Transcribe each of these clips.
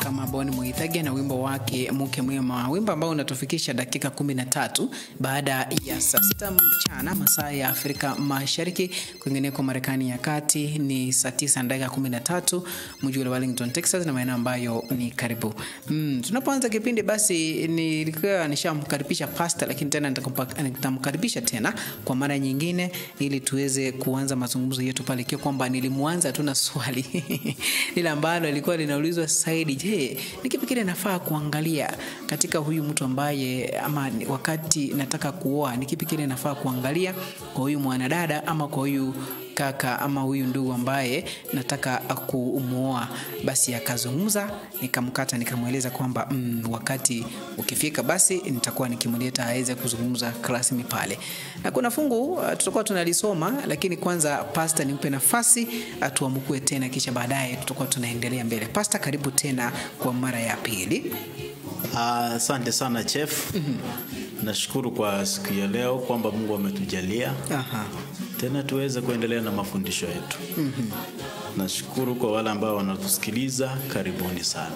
Kama Boni Muithage na wimbo wake Mke Mwema, wimbo ambao unatufikisha dakika 13 baada ya saa 6 mchana masaa ya Afrika Mashariki. Kwingineko Marekani ya Kati ni saa 9 na dakika 13, mji wa Wellington, Texas na maeneo ambayo ni karibu. Tunapoanza kipindi basi nilikuwa nishamkaribisha pastor, lakini tena nitamkaribisha tena kwa mara nyingine ili tuweze kuanza mazungumzo yetu pale, ikiwa kwamba nilimuanza tu na swali lile ambalo lilikuwa linaulizwa Saidi, je, ni kipi kile nafaa kuangalia katika huyu mtu ambaye, ama wakati nataka kuoa, ni kipi kile nafaa kuangalia kwa huyu mwanadada ama kwa huyu kaka ama huyu ndugu ambaye nataka kumuoa? Basi akazungumza, nikamkata, nikamweleza kwamba wakati ukifika basi nitakuwa nikimleta aweze kuzungumza rasmi pale. Na kuna fungu tutakuwa tunalisoma, lakini kwanza pastor nimpe nafasi atuamkue tena, kisha baadaye tutakuwa tunaendelea mbele. Pastor, karibu tena kwa mara ya pili. Asante sana Chef. Nashukuru kwa siku ya leo kwamba Mungu ametujalia. Tena tuweze kuendelea na mafundisho yetu. Nashukuru kwa wale ambao wanatusikiliza, karibuni sana.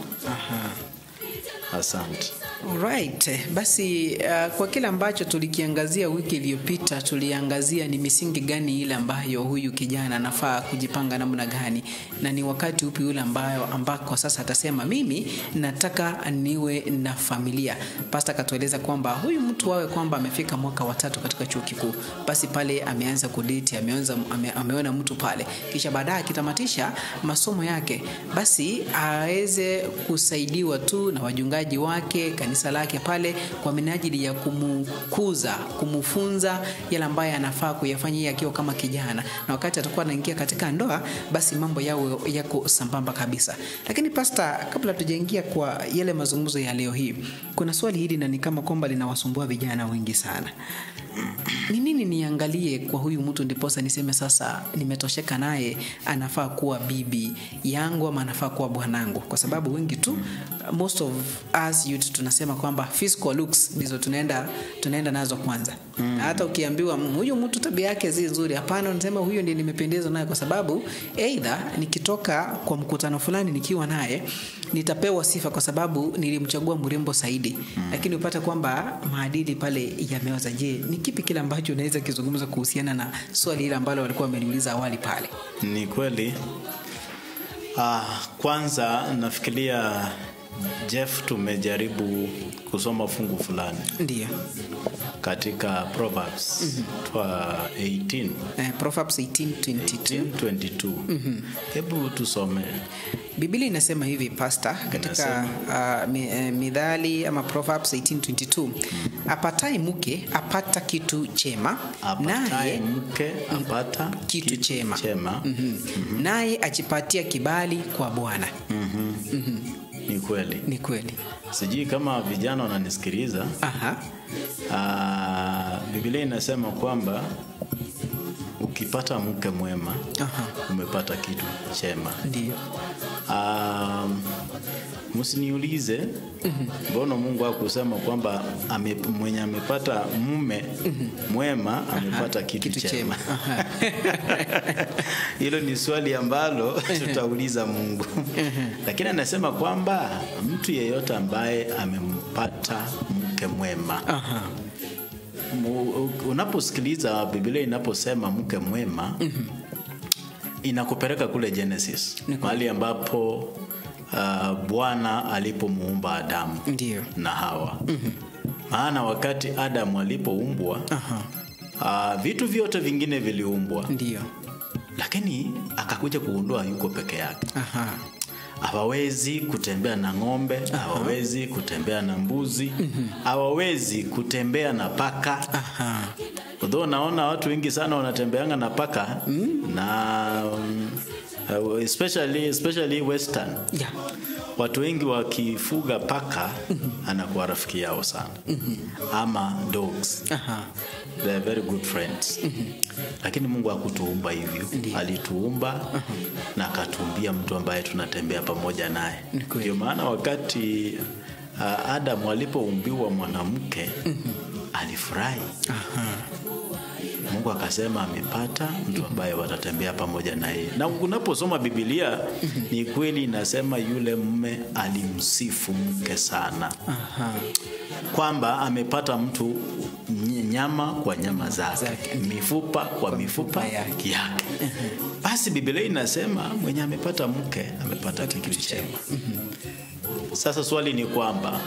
Asante. Alright. Basi kwa kile ambacho tulikiangazia wiki iliyopita, tuliangazia ni misingi gani ile ambayo huyu kijana anafaa kujipanga namna gani, na ni wakati upi ule ambayo ambako sasa atasema mimi nataka niwe na familia. Pastor akatueleza kwamba huyu mtu awe kwamba amefika mwaka wa 3 katika chuo kikuu, basi pale ameanza kudate, ameona mtu pale, kisha baadaye akitamatisha masomo yake basi aweze kusaidiwa tu na wajungaji wake, kanisa lake pale, kwa minajili ya kumukuza, kumufunza yale ambayo anafaa kuyafanya akiwa kama kijana, na wakati atakuwa anaingia katika ndoa basi mambo yao yako sambamba kabisa. Lakini pastor, kabla tujaingia kwa yale mazungumzo ya leo hii, kuna swali hili na ni kama kwamba linawasumbua vijana wengi sana. Ni nini niangalie kwa huyu mtu ndiposa niseme sasa nimetosheka naye, anafaa kuwa bibi yangu ama anafaa kuwa bwanangu? Kwa sababu wengi tu, most of us youth tunasema kwamba physical looks ndizo tunaenda nazo kwanza. Hata ukiambiwa huyu mtu tabia yake si nzuri, hapana, unasema huyu ndiye nimependezwa naye, kwa sababu either nikitoka kwa mkutano fulani nikiwa naye nitapewa sifa kwa sababu nilimchagua mrembo zaidi. Lakini upata kwamba maadili pale yameoza. Je, ni kipi kile ambacho unaweza kizungumza kuhusiana na swali hili ambalo walikuwa wameniuliza awali pale? Ni kweli. Kwanza nafikiria Jeff, tumejaribu kusoma fungu fulani. Ndiyo. Katika Proverbs 18. Proverbs 18:22. 18:22. Hebu tusome. Biblia inasema hivi pastor, katika Mithali ama Proverbs 18:22. Apatai mke apata kitu chema, naye mke apata kitu chema. Naye ajipatia kibali kwa Bwana. Ni kweli. Ni kweli. Sijui kama vijana wananisikiliza. Biblia inasema kwamba ukipata mke mwema, umepata kitu chema. Ndiyo. Msiniulize mbona Mungu hakusema kwamba mwenye amepata mume mwema amepata kitu chema. Hilo ni swali ambalo tutauliza Mungu. Lakini anasema kwamba mtu yeyote ambaye amempata mke mwema. Unaposikiliza Biblia inaposema mke mwema, inakupeleka kule Genesis, mahali ambapo Bwana alipomuumba Adamu. Ndiyo. Na Hawa. Maana wakati Adamu alipoumbwa, vitu vyote vingine viliumbwa. Ndiyo. Lakini akakuja kugundua yuko peke yake. Hawawezi kutembea na ng'ombe, hawawezi kutembea na mbuzi, hawawezi kutembea na paka. Although naona watu wengi sana wanatembeanga na paka, na especially Western. Yeah. Watu wengi wakifuga paka anakuwa rafiki yao sana. Ama dogs. They are very good friends. Lakini Mungu hakutuumba hivyo. Alituumba na akatuumbia mtu ambaye tunatembea pamoja naye. Ndio maana wakati Adamu alipoumbiwa mwanamke, alifurahi. Mungu akasema amepata mtu ambaye watatembea pamoja na yeye. Na unaposoma Biblia ni kweli inasema yule mume alimsifu mke sana. Kwamba amepata mtu nyama kwa nyama zake, mifupa kwa mifupa yake. Basi Biblia inasema mwenye amepata mke amepata kitu chema. Sasa swali ni kwamba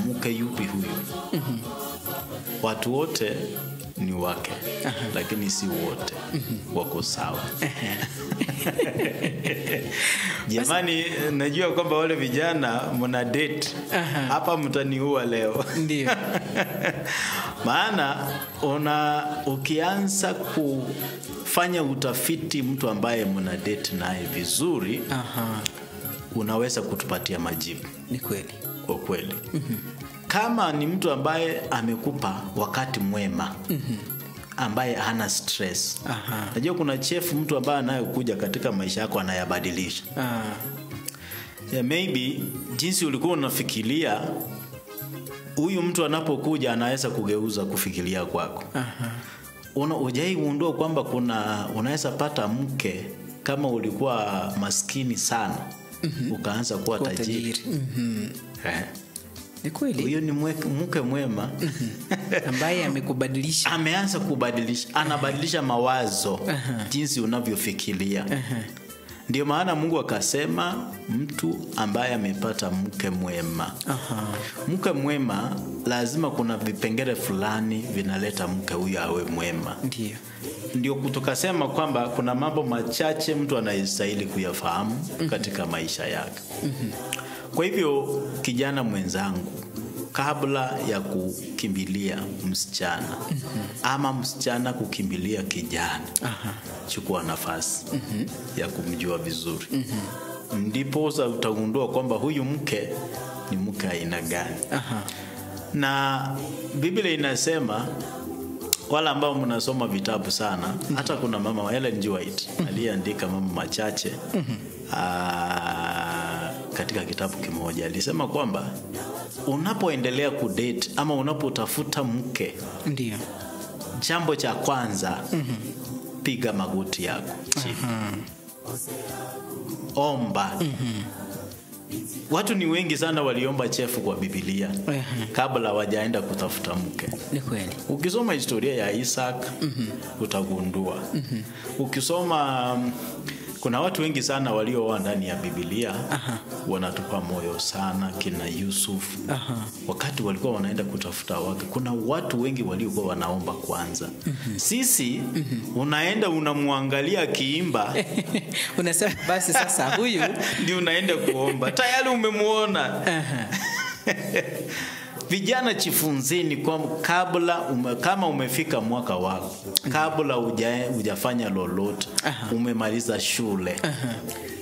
mke yupi huyu? Watu wote ni wake, lakini si wote wako sawa. Jamani, najua kwamba wale vijana mna date hapa, mtaniua leo. Ndio. Maana ukianza kufanya utafiti mtu ambaye mna date naye vizuri, unaweza kutupatia majibu. Ni kweli. Kwa kweli. Kama ni mtu ambaye amekupa wakati mwema, ambaye hana stress. Najua kuna chef mtu ambaye anayekuja katika maisha yako anayabadilisha. Yeah, maybe jinsi ulikuwa unafikiria, huyu mtu anapokuja anaweza kugeuza kufikiria kwako. Hujai gundua kwamba kuna unaweza pata mke kama ulikuwa maskini sana, ukaanza kuwa tajiri. Ni kweli. Huyo ni mke mwema ambaye amekubadilisha. Ameanza kubadilisha, anabadilisha mawazo, jinsi unavyofikiria. Ndio maana Mungu akasema mtu ambaye amepata mke mwema. Mke mwema lazima kuna vipengele fulani vinaleta mke huyo awe mwema. Ndio. Ndio tukasema kwamba kuna mambo machache mtu anayestahili kuyafahamu katika maisha yake. Kwa hivyo kijana mwenzangu, kabla ya kukimbilia msichana ama msichana kukimbilia kijana, chukua nafasi ya kumjua vizuri. Ndipo utagundua kwamba huyu mke ni mke aina gani. Na Biblia inasema, wala ambao mnasoma vitabu sana, hata kuna mama Ellen G. White aliyeandika mambo machache katika kitabu kimoja, alisema kwamba unapoendelea kudate ama unapotafuta mke, ndio jambo cha kwanza, piga magoti yako chini, omba. Watu ni wengi sana waliomba chefu kwa Biblia kabla wajaenda kutafuta mke. Ni kweli. Ukisoma historia ya Isaac utagundua. Ukisoma kuna watu wengi sana waliooa ndani ya Biblia wanatupa moyo sana, kina Yusuf. Wakati walikuwa wanaenda kutafuta wake, kuna watu wengi waliokuwa wanaomba kwanza. Sisi unaenda unamwangalia akiimba, unasema basi sasa huyu ndio unaenda kuomba. Tayari umemuona. Vijana chifunzeni kwa kabla kama umefika mwaka wako, kabla hujafanya lolote, umemaliza shule.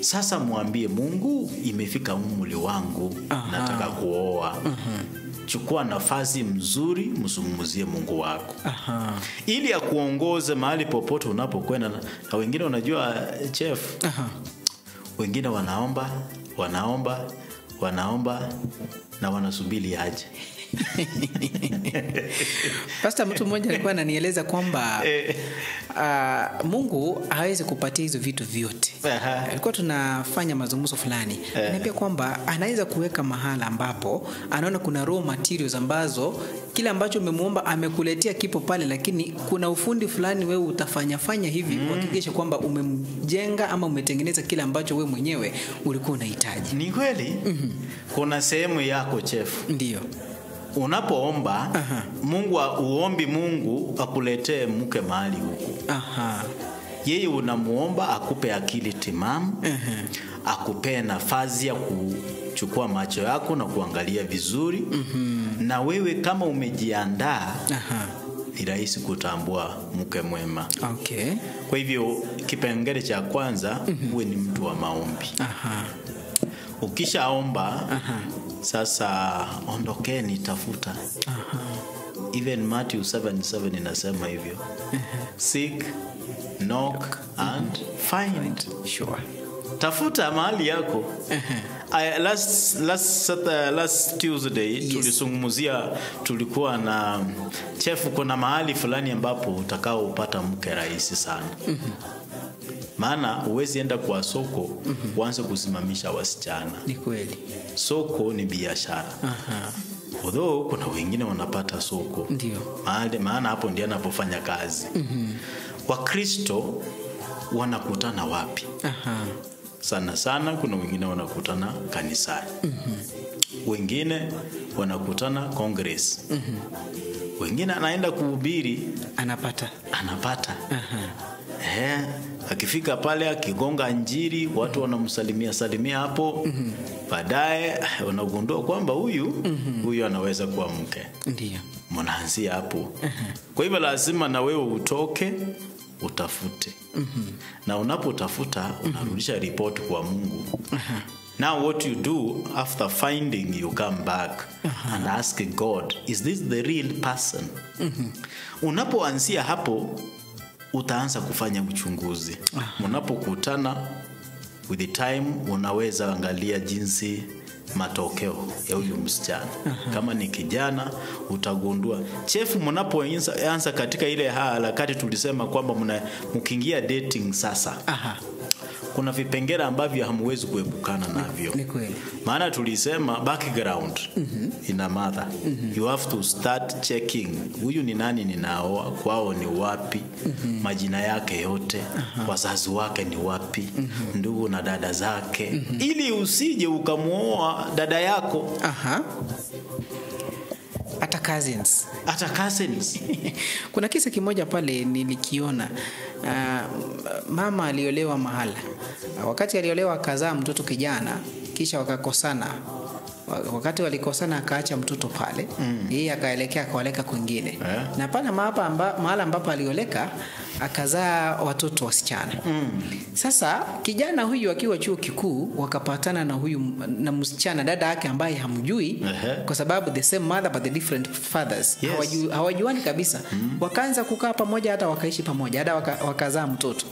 Sasa mwambie Mungu, imefika umri wangu, nataka kuoa. Chukua nafasi mzuri, mzungumzie Mungu wako. Ili akuongoze mahali popote unapokwenda. Na wengine unajua chef, wengine wanaomba, wanaomba, wanaomba na wanasubiri aje. Pastor, mtu mmoja alikuwa ananieleza kwamba Mungu hawezi kupatia hizo vitu vyote. Alikuwa tunafanya mazungumzo fulani. Ananiambia kwamba anaweza kuweka mahala ambapo anaona kuna raw materials ambazo kile ambacho umemuomba amekuletea kipo pale, lakini kuna ufundi fulani wewe utafanya fanya hivi kuhakikisha kwamba umemjenga ama umetengeneza kile ambacho wewe mwenyewe ulikuwa unahitaji. Ni kweli. Kuna sehemu yako chef. Ndio. Unapoomba Mungu, uombi Mungu akuletee mke mahali huko. Yeye unamuomba akupe akili timamu, akupe nafasi ya kuchukua macho yako na kuangalia vizuri. Na wewe kama umejiandaa, ni rahisi kutambua mke mwema. Kwa hivyo kipengele cha kwanza, uwe ni mtu wa maombi. Ukishaomba, sasa ondokeni, tafuta. Even Matthew 7:7 inasema hivyo. Seek, knock and find. Tafuta mahali yako. Last Tuesday, Yes. Tulizungumzia, tulikuwa na chefu, kuna mahali fulani ambapo utakao upata mke rahisi sana. Maana huwezi enda kwa soko uanze kusimamisha wasichana. Ni kweli. Soko ni biashara. Although kuna wengine wanapata soko. Ndio. Maana hapo ndiye anapofanya kazi. Wakristo wanakutana wapi? Sana sana kuna wengine wanakutana kanisani. Wengine wanakutana Congress. Wengine anaenda kuhubiri Anapata. Anapata. Akifika pale akigonga injili watu wanamsalimia salimia hapo. Baadaye wanagundua kwamba huyu anaweza kuwa mke. Ndio. Mnaanzia hapo. Kwa hivyo lazima na wewe utoke utafute. Na unapotafuta unarudisha report kwa Mungu. Now what you do after finding, you come back and ask God, is this the real person? Unapoanzia hapo utaanza kufanya uchunguzi. Unapokutana with the time unaweza angalia jinsi matokeo ya huyu msichana. Kama ni kijana utagundua. Chefu, mnapoanza katika ile harakati tulisema kwamba mkiingia dating sasa. Kuna vipengele ambavyo hamwezi kuepukana navyo. Ni kweli. Maana tulisema background ina matter. You have to start checking. Huyu ni nani ninaoa, kwao ni wapi, majina yake yote, wazazi wake ni wapi, ndugu na dada zake. Ili usije ukamuoa dada yako. Hata cousins. Hata cousins. Kuna kisa kimoja pale nilikiona. Mama aliolewa mahala. Wakati aliolewa akazaa mtoto kijana, kisha wakakosana. Wakati walikosana akaacha mtoto pale. Yeye akaelekea akaoleka kwingine. Na pale mahala ambapo alioleka akazaa watoto wasichana. Sasa kijana huyu akiwa chuo kikuu wakapatana na huyu na msichana dada yake ambaye hamjui, kwa sababu the same mother but the different fathers. Hawajuani kabisa. Wakaanza kukaa pamoja, hata wakaishi pamoja, hata wakazaa mtoto.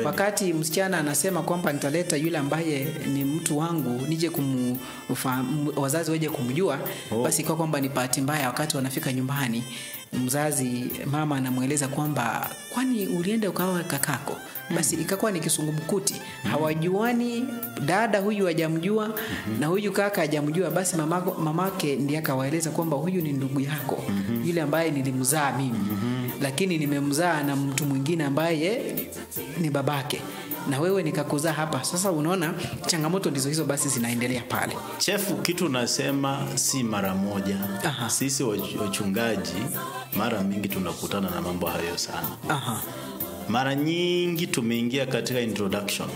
Wakati msichana anasema kwamba nitaleta yule ambaye ni mtu wangu nije wazazi waje kumjua, basi kwa kwamba ni bahati mbaya wakati wanafika nyumbani mzazi mama anamueleza kwamba kwani ulienda ukaoa kakako. Basi ikakuwa ni kisungumkuti. Hawajuani, dada huyu hajamjua na huyu kaka hajamjua. Basi mamake ndiye akawaeleza kwamba huyu ni ndugu yako, yule ambaye nilimzaa mimi. Lakini nimemzaa na mtu mwingine ambaye ni babake, na wewe nikakuzaa hapa. Sasa unaona changamoto ndizo hizo basi zinaendelea pale. Chefu, kitu nasema si mara moja. Sisi wachungaji mara mingi tunakutana na mambo hayo sana. Mara nyingi tumeingia katika introduction.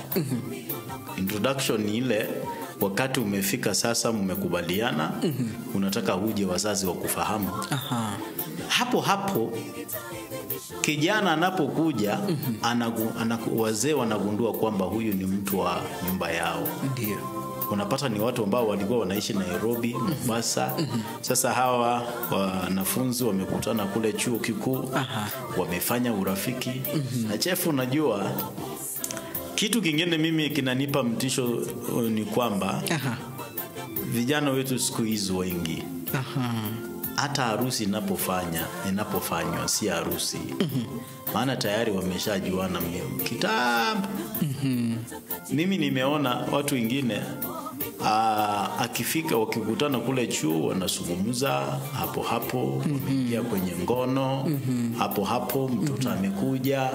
Introduction ni ile wakati umefika sasa mmekubaliana, unataka uje wazazi wakufahamu. Hapo hapo kijana anapokuja, wazee wanagundua kwamba huyu ni mtu wa nyumba yao. Ndio. Unapata ni watu ambao walikuwa wanaishi Nairobi, Mombasa. Sasa hawa wanafunzi wamekutana kule chuo kikuu, wamefanya urafiki. Na chefu, unajua kitu kingine mimi kinanipa mtisho ni kwamba vijana wetu siku hizi wengi, hata harusi inapofanywa si harusi. Maana tayari wameshajuana kitambo. Mimi nimeona watu wengine akifika wakikutana kule chuo wanazungumza hapo hapo, wameingia kwenye ngono hapo hapo, mtoto amekuja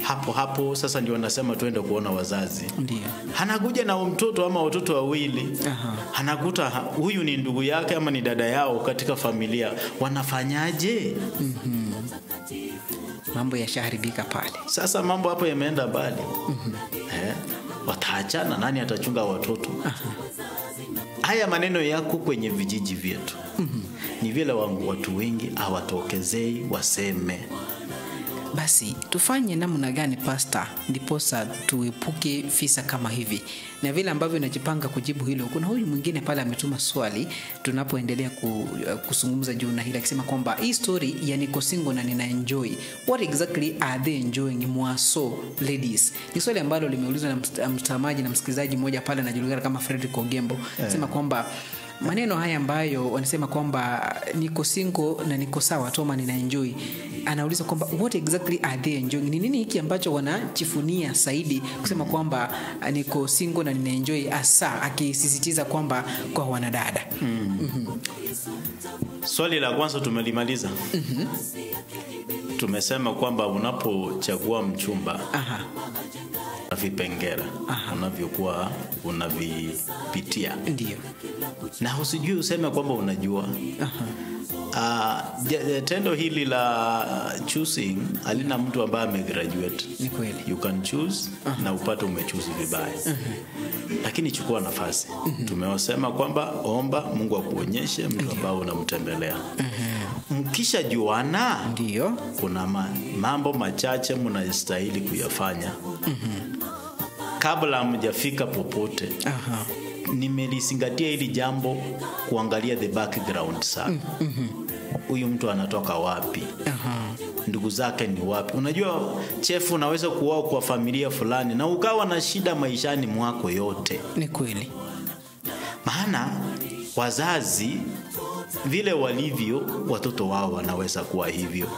hapo hapo. Sasa ndio wanasema tuende kuona wazazi. Ndio. Anakuja na mtoto ama watoto wawili. Anakuta huyu ni ndugu yake ama ni dada yao katika familia. Wanafanyaje? Mambo yashaharibika pale. Sasa mambo hapo yameenda mbali. Wataachana, nani atachunga watoto? Haya maneno yako kwenye vijiji vyetu. Ni vile watu wengi hawatokezei waseme. Basi tufanye namna gani, Pastor, ndiposa tuepuke visa kama hivi? Na vile ambavyo najipanga kujibu hilo, kuna huyu mwingine pale ametuma swali tunapoendelea kuzungumza juu na hili, akisema kwamba hii story ya niko single na nina enjoy, what exactly are they enjoying mwaso ladies? Ni swali ambalo limeulizwa na mtazamaji na msikilizaji mmoja pale anajulikana kama Frederick Ogembo, sema kwamba maneno haya ambayo wanasema kwamba niko single na niko sawa tu ama nina enjoy, anauliza kwamba what exactly are they enjoying? Ni nini hiki ambacho wanachifunia zaidi kusema kwamba niko single na nina enjoy, hasa akisisitiza kwamba kwa wanadada? Swali la kwanza tumelimaliza. Tumesema kwamba unapochagua mchumba, vipengele unavyokuwa unavipitia. Ndio. Na usijui useme kwamba unajua. Tendo hili la choosing halina mtu ambaye amegraduate. Ni kweli. You can choose na upate umechoose vibaya. Lakini chukua nafasi. Tumewasema kwamba omba Mungu akuonyeshe mtu ambaye unamtembelea. Mkisha juana, ndio, kuna mambo machache mnastahili kuyafanya kabla hamjafika popote. Nimelizingatia hili jambo kuangalia the background sana. Huyu mtu anatoka wapi? Ndugu zake ni wapi? Unajua chefu, unaweza kuoa kwa familia fulani na ukawa na shida maishani mwako yote. Ni kweli. Maana wazazi vile walivyo, watoto wao wanaweza kuwa hivyo.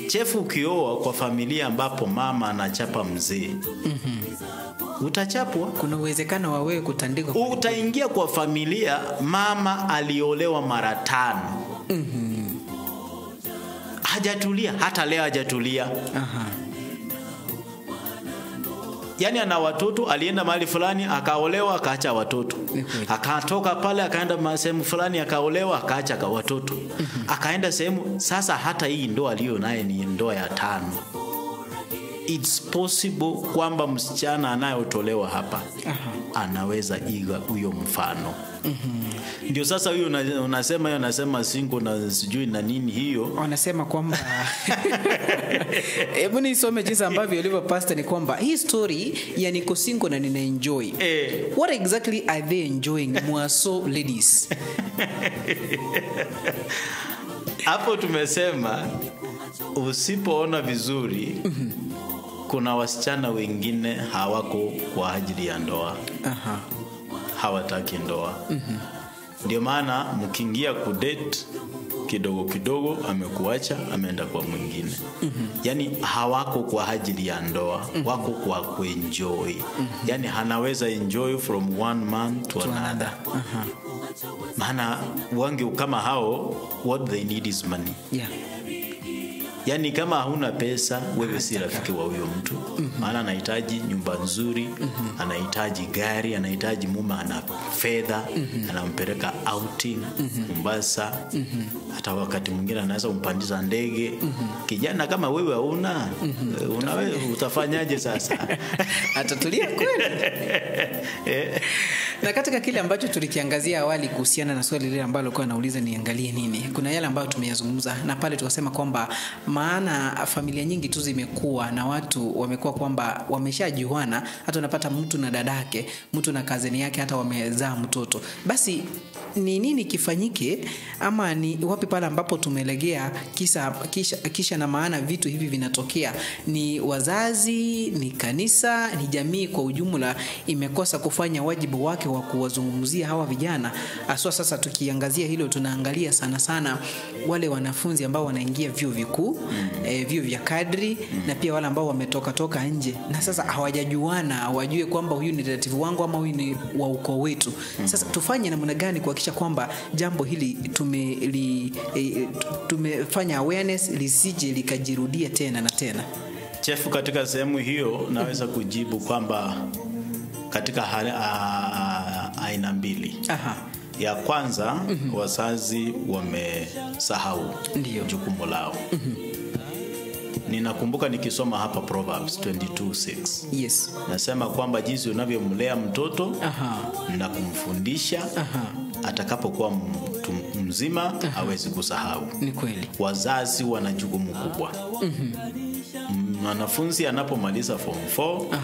Chefu, ukioa kwa familia ambapo mama anachapa mzee, utachapwa. Kuna uwezekano wa wewe kutandikwa. Utaingia kwa familia mama aliolewa mara 5. Hajatulia, hata leo hajatulia. Yaani ana watoto, alienda mahali fulani akaolewa akaacha watoto. Akatoka pale akaenda sehemu fulani akaolewa akaacha watoto. Akaenda sehemu, sasa hata hii ndoa aliyo naye ni ndoa ya 5. It's possible kwamba msichana anayotolewa hapa anaweza iga huyo mfano. Ndio sasa huyo unasema hiyo, anasema single na sijui na nini hiyo. Wanasema kwamba hebu nisome jinsi ambavyo ilivyo, Pastor, ni kwamba hii story ya niko single na nina enjoy. What exactly are they enjoying mwaso ladies? Hapo tumesema usipoona vizuri, kuna wasichana wengine hawako kwa ajili ya ndoa. Hawataki ndoa. Ndio maana mkiingia kudate kidogo kidogo amekuacha, ameenda kwa mwingine. Yaani hawako kwa ajili ya ndoa, wako kwa kuenjoy. Yaani anaweza enjoy from one man to another. Maana wangi kama hao, what they need is money. Yaani kama huna pesa, wewe si rafiki wa huyo mtu. Maana anahitaji nyumba nzuri, anahitaji gari, anahitaji mume ana fedha, anampeleka outing Mombasa. Hata wakati mwingine anaweza kumpandisha ndege. Kijana kama wewe hauna, utafanyaje sasa? Atatulia kweli. Na katika kile ambacho tulikiangazia awali kuhusiana na swali lile ambalo kwa nauliza niangalie nini, kuna yale ambayo tumeyazungumza na pale tukasema kwamba maana familia nyingi tu zimekuwa na watu wamekuwa kwamba wameshajuana, hata unapata mtu na dadake, mtu na kazeni yake, hata wamezaa mtoto. Basi ni nini kifanyike, ama ni wapi pale ambapo tumelegea kisha na maana vitu hivi vinatokea? Ni wazazi, ni kanisa, ni jamii kwa ujumla imekosa kufanya wajibu wake wa kuwazungumzia hawa vijana? Haswa sasa tukiangazia hilo, tunaangalia sana sana wale wanafunzi ambao wanaingia vyuo vikuu, vyuo vya kadri, na pia wale ambao wametoka toka nje na sasa hawajajuana, wajue kwamba huyu ni relative wangu ama huyu ni wa ukoo wetu. Sasa tufanye namna gani kuhakikisha kwamba jambo hili tumefanya awareness lisije likajirudia tena na tena? Chefu, katika sehemu hiyo naweza kujibu kwamba katika aina mbili. Ya kwanza, wazazi wamesahau jukumu lao. Ninakumbuka nikisoma hapa Proverbs 22:6. Yes. Nasema kwamba jinsi unavyomlea mtoto na kumfundisha, atakapokuwa mtu mzima hawezi kusahau. Ni kweli. Wazazi wana jukumu kubwa. Mwanafunzi anapomaliza form 4.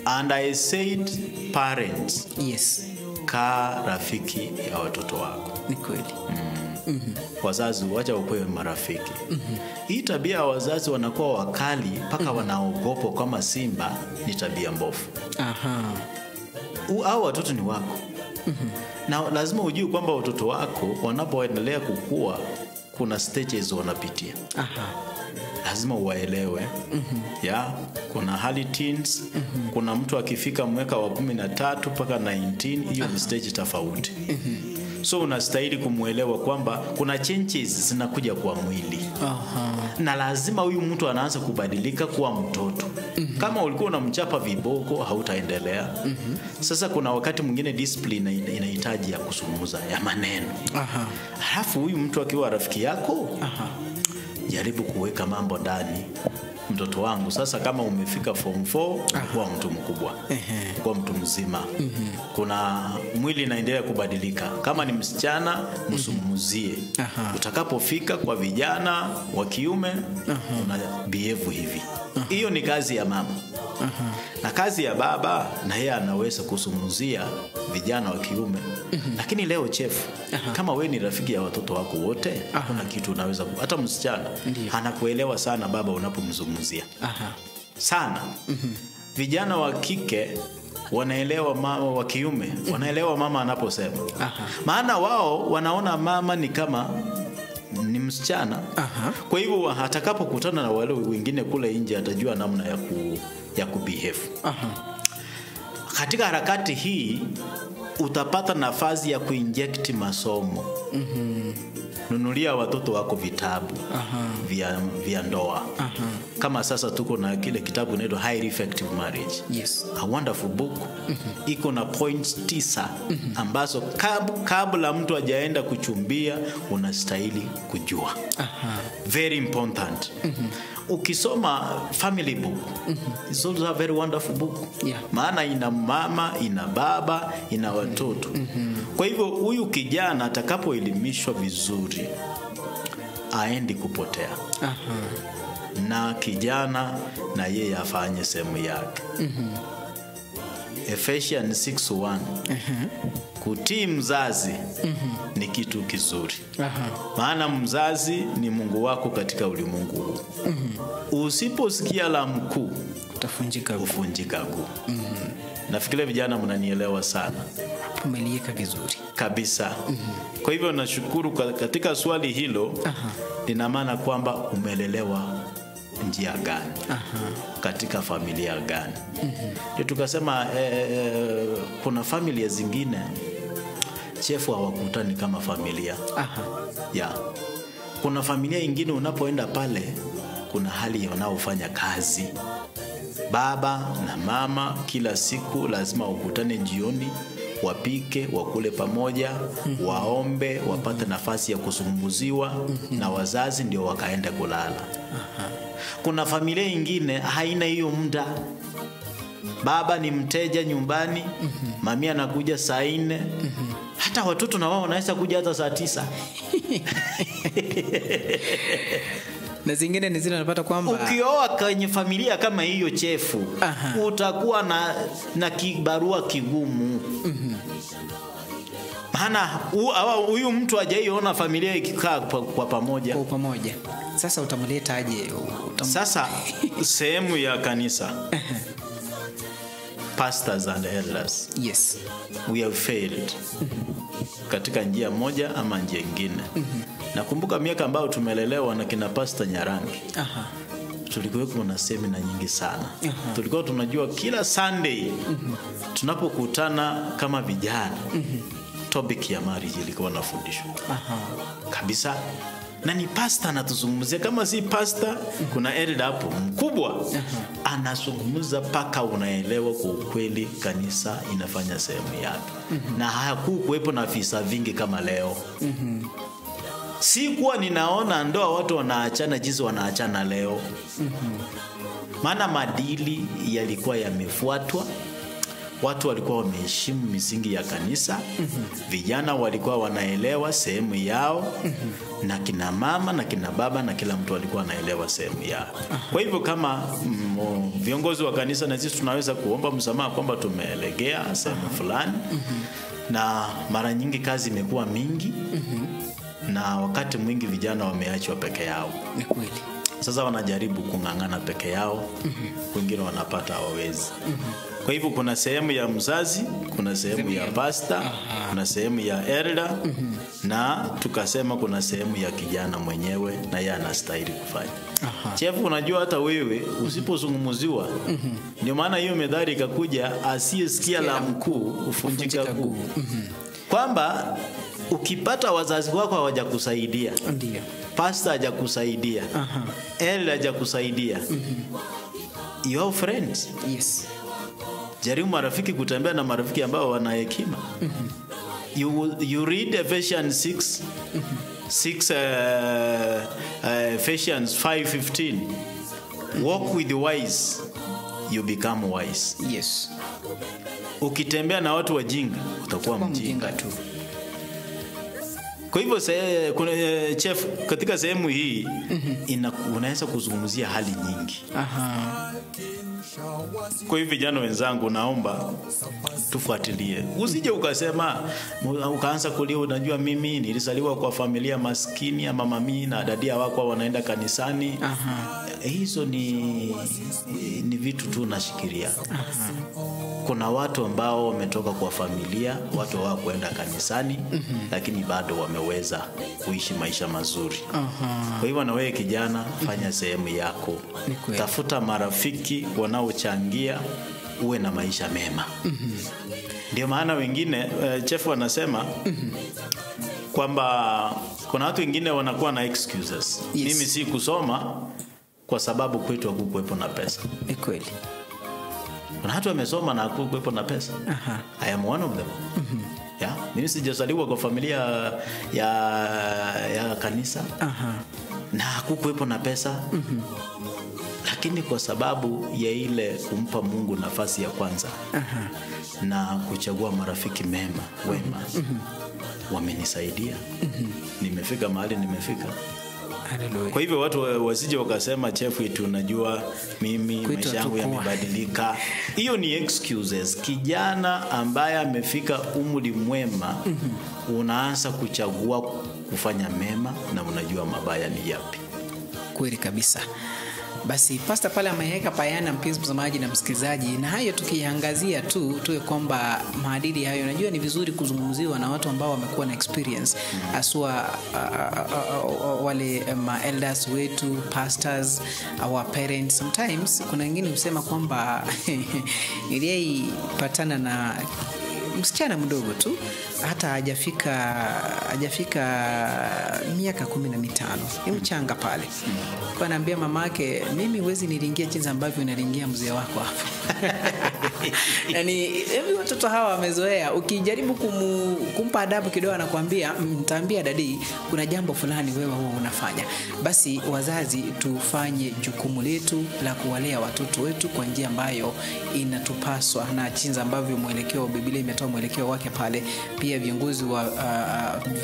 And I said parents, Yes. kaa rafiki ya watoto wako. Ni kweli. Wazazi wacha wakuwe marafiki. Hii tabia ya wazazi wanakuwa wakali mpaka wanaogopa kama simba ni tabia mbovu. Hao watoto ni wako. Na lazima ujue kwamba watoto wako wanapoendelea kukua kuna stages wanapitia. Lazima uwaelewe. Ya, kuna hali teens, kuna mtu akifika mwaka wa 13 mpaka 19, hiyo ni stage tofauti. So unastahili kumuelewa kwamba kuna changes zinakuja kwa mwili. Na lazima huyu mtu anaanza kubadilika kuwa mtoto. Kama ulikuwa unamchapa viboko hautaendelea. Sasa kuna wakati mwingine discipline inahitaji ya kuzungumza, ya maneno. Alafu huyu mtu akiwa rafiki yako, jaribu kuweka mambo ndani. Mtoto wangu sasa, kama umefika form 4, kuwa mtu mkubwa, kuwa mtu mzima. Kuna mwili inaendelea kubadilika. Kama ni msichana, msumuzie. Utakapofika kwa vijana wa kiume, una behave hivi. Hiyo ni kazi ya mama. Na kazi ya baba, na yeye anaweza kuzungumzia vijana wa kiume. Lakini leo chefu, kama wewe ni rafiki ya watoto wako wote, hakuna kitu unaweza hata msichana anakuelewa sana baba unapomzungumzia. Sana. Vijana wa kike wanaelewa mama wa kiume, wanaelewa mama anaposema. Maana wao wanaona mama ni kama ni msichana. Kwa hivyo atakapokutana na wale wengine kule nje atajua namna ya kubehave. Katika harakati hii utapata nafasi ya kuinject masomo. Nunulia watoto wako vitabu vya ndoa. Kama sasa tuko na kile kitabu kinaitwa Highly Effective Marriage. Yes. A wonderful book. Iko na points 9 ambazo kabla mtu hajaenda kuchumbia unastahili kujua. Very important. Ukisoma family book, it's also a very wonderful book. Yeah. Maana ina mama, ina baba, ina watoto. Kwa hivyo huyu kijana atakapoelimishwa vizuri aendi kupotea. Na kijana na yeye afanye sehemu yake. Ephesians 6:1. Kutii mzazi ni kitu kizuri. Maana mzazi ni Mungu wako katika ulimwengu huu. Usiposikia la mkuu utafunjika ufunjika guu. Nafikiria vijana mnanielewa sana. Umelieka vizuri kabisa. Kwa hivyo nashukuru katika swali hilo. Lina maana kwamba umelelewa njia gani? Katika familia gani? Ndio tukasema kuna familia zingine chefu hawakutani kama familia. Ya. Kuna familia ingine unapoenda pale kuna hali wanaofanya kazi. Baba na mama kila siku lazima ukutane jioni, wapike, wakule pamoja, waombe, wapate nafasi ya kuzungumziwa na wazazi ndio wakaenda kulala. Kuna familia ingine haina hiyo muda. Baba ni mteja nyumbani, mami anakuja saa 4. Hata watoto na wao wanaweza kuja hata saa 9. Na zingine ni zile unapata kwamba ukioa kwenye familia kama hiyo chefu, utakuwa na kibarua kigumu. Maana huyu mtu hajaiona familia ikikaa kwa pamoja. Kwa pamoja. Sasa utamleta aje? Sasa sehemu ya kanisa. Pastors and elders. Yes. We have failed. Katika njia moja ama njia nyingine. Nakumbuka miaka ambayo tumelelewa na kina Pastor Nyarangi. Tulikuwa na semina nyingi sana. Tulikuwa tunajua kila Sunday tunapokutana kama vijana, topic ya marriage ilikuwa nafundishwa. Kabisa. Na ni pastor anatuzungumzia. Kama si pastor, kuna elder hapo mkubwa anazungumza paka unaelewa kwa ukweli kanisa inafanya sehemu yake. Na hakukuwepo na visa vingi kama leo. Sikuwa ninaona ndoa watu wanaachana jinsi wanaachana leo. Maana madili yalikuwa yamefuatwa. Watu walikuwa wameheshimu misingi ya kanisa. Vijana walikuwa wanaelewa sehemu yao. Na kina mama na kina baba na kila mtu alikuwa anaelewa sehemu yao. Kwa hivyo kama viongozi wa kanisa na sisi tunaweza kuomba msamaha kwamba tumeelegea sehemu fulani. Na mara nyingi kazi imekuwa mingi. Na wakati mwingi vijana wameachwa peke yao. Ni kweli. Sasa wanajaribu kung'ang'ana peke yao. Wengine wanapata hawawezi. Kwa hivyo kuna sehemu ya mzazi, kuna sehemu ya pastor, kuna sehemu ya elder, na tukasema kuna sehemu ya kijana mwenyewe na yeye anastahili kufanya. Chef, unajua hata wewe usipozungumziwa, ndio maana hiyo methali ikakuja, asiyesikia la mkuu hufunjika guu. Kwamba ukipata wazazi wako hawajakusaidia, ndio pastor hajakusaidia, elder hajakusaidia, you have friends. Yes. Jaribu marafiki, kutembea na marafiki ambao wana hekima. You read Ephesians 6, 6 Ephesians 5:15. Walk with the wise, you become wise. Yes. Ukitembea na watu wajinga, utakuwa mjinga tu. Kwa hivyo kuna chef, katika sehemu hii unaweza kuzungumzia hali nyingi. Kwa hivyo vijana wenzangu, naomba tufuatilie. Usije ukasema ukaanza kulia, unajua mimi nilizaliwa kwa familia maskini, ama mami na dadia wako wanaenda kanisani. Hizo ni vitu tu nashikilia. Kuna watu ambao wametoka kwa familia, watu hawakuenda kanisani, lakini bado wameweza kuishi maisha mazuri. Kwa hivyo na wewe kijana, fanya sehemu yako. Tafuta marafiki wanaochangia uwe na maisha mema. Ndio maana wengine chef wanasema kwamba kuna watu wengine wanakuwa na excuses. Yes. Mimi si kusoma kwa sababu kwetu hakukuwepo na pesa. Ni kweli. Kuna watu wamesoma na hakukuwepo na pesa. I am one of them. Yeah, mimi sijazaliwa kwa familia ya kanisa. Na hakukuwepo na pesa. Lakini kwa sababu ya ile kumpa Mungu nafasi ya kwanza na kuchagua marafiki mema, wema, wamenisaidia. Nimefika mahali nimefika. Hallelujah. Kwa hivyo watu wasije wakasema chef wetu, unajua mimi maisha yangu yamebadilika. Hiyo ni excuses. Kijana ambaye amefika umri mwema, unaanza kuchagua kufanya mema na unajua mabaya ni yapi. Kweli kabisa. Basi pastor pale ameweka bayana, mpenzi mtazamaji na msikilizaji, na hayo tukiangazia tu tuwe kwamba maadili hayo, najua ni vizuri kuzungumziwa na watu ambao wamekuwa na experience, haswa wale elders wetu, pastors, our parents. Sometimes kuna wengine husema kwamba nilipatana na msichana mdogo tu, hata hajafika miaka 15, ni mchanga pale. Kwa anaambia mamake, mimi huwezi nilingia jinsi ambavyo unalingia mzee wako hapo. Yaani hivi watoto hawa wamezoea, ukijaribu kumpa adabu kidogo anakuambia, nitaambia dadi kuna jambo fulani wewe huwa unafanya. Basi wazazi tufanye jukumu letu la kuwalea watoto wetu kwa njia ambayo inatupaswa na jinsi ambavyo mwelekeo wa Biblia imetoa mwelekeo wake pale. Pia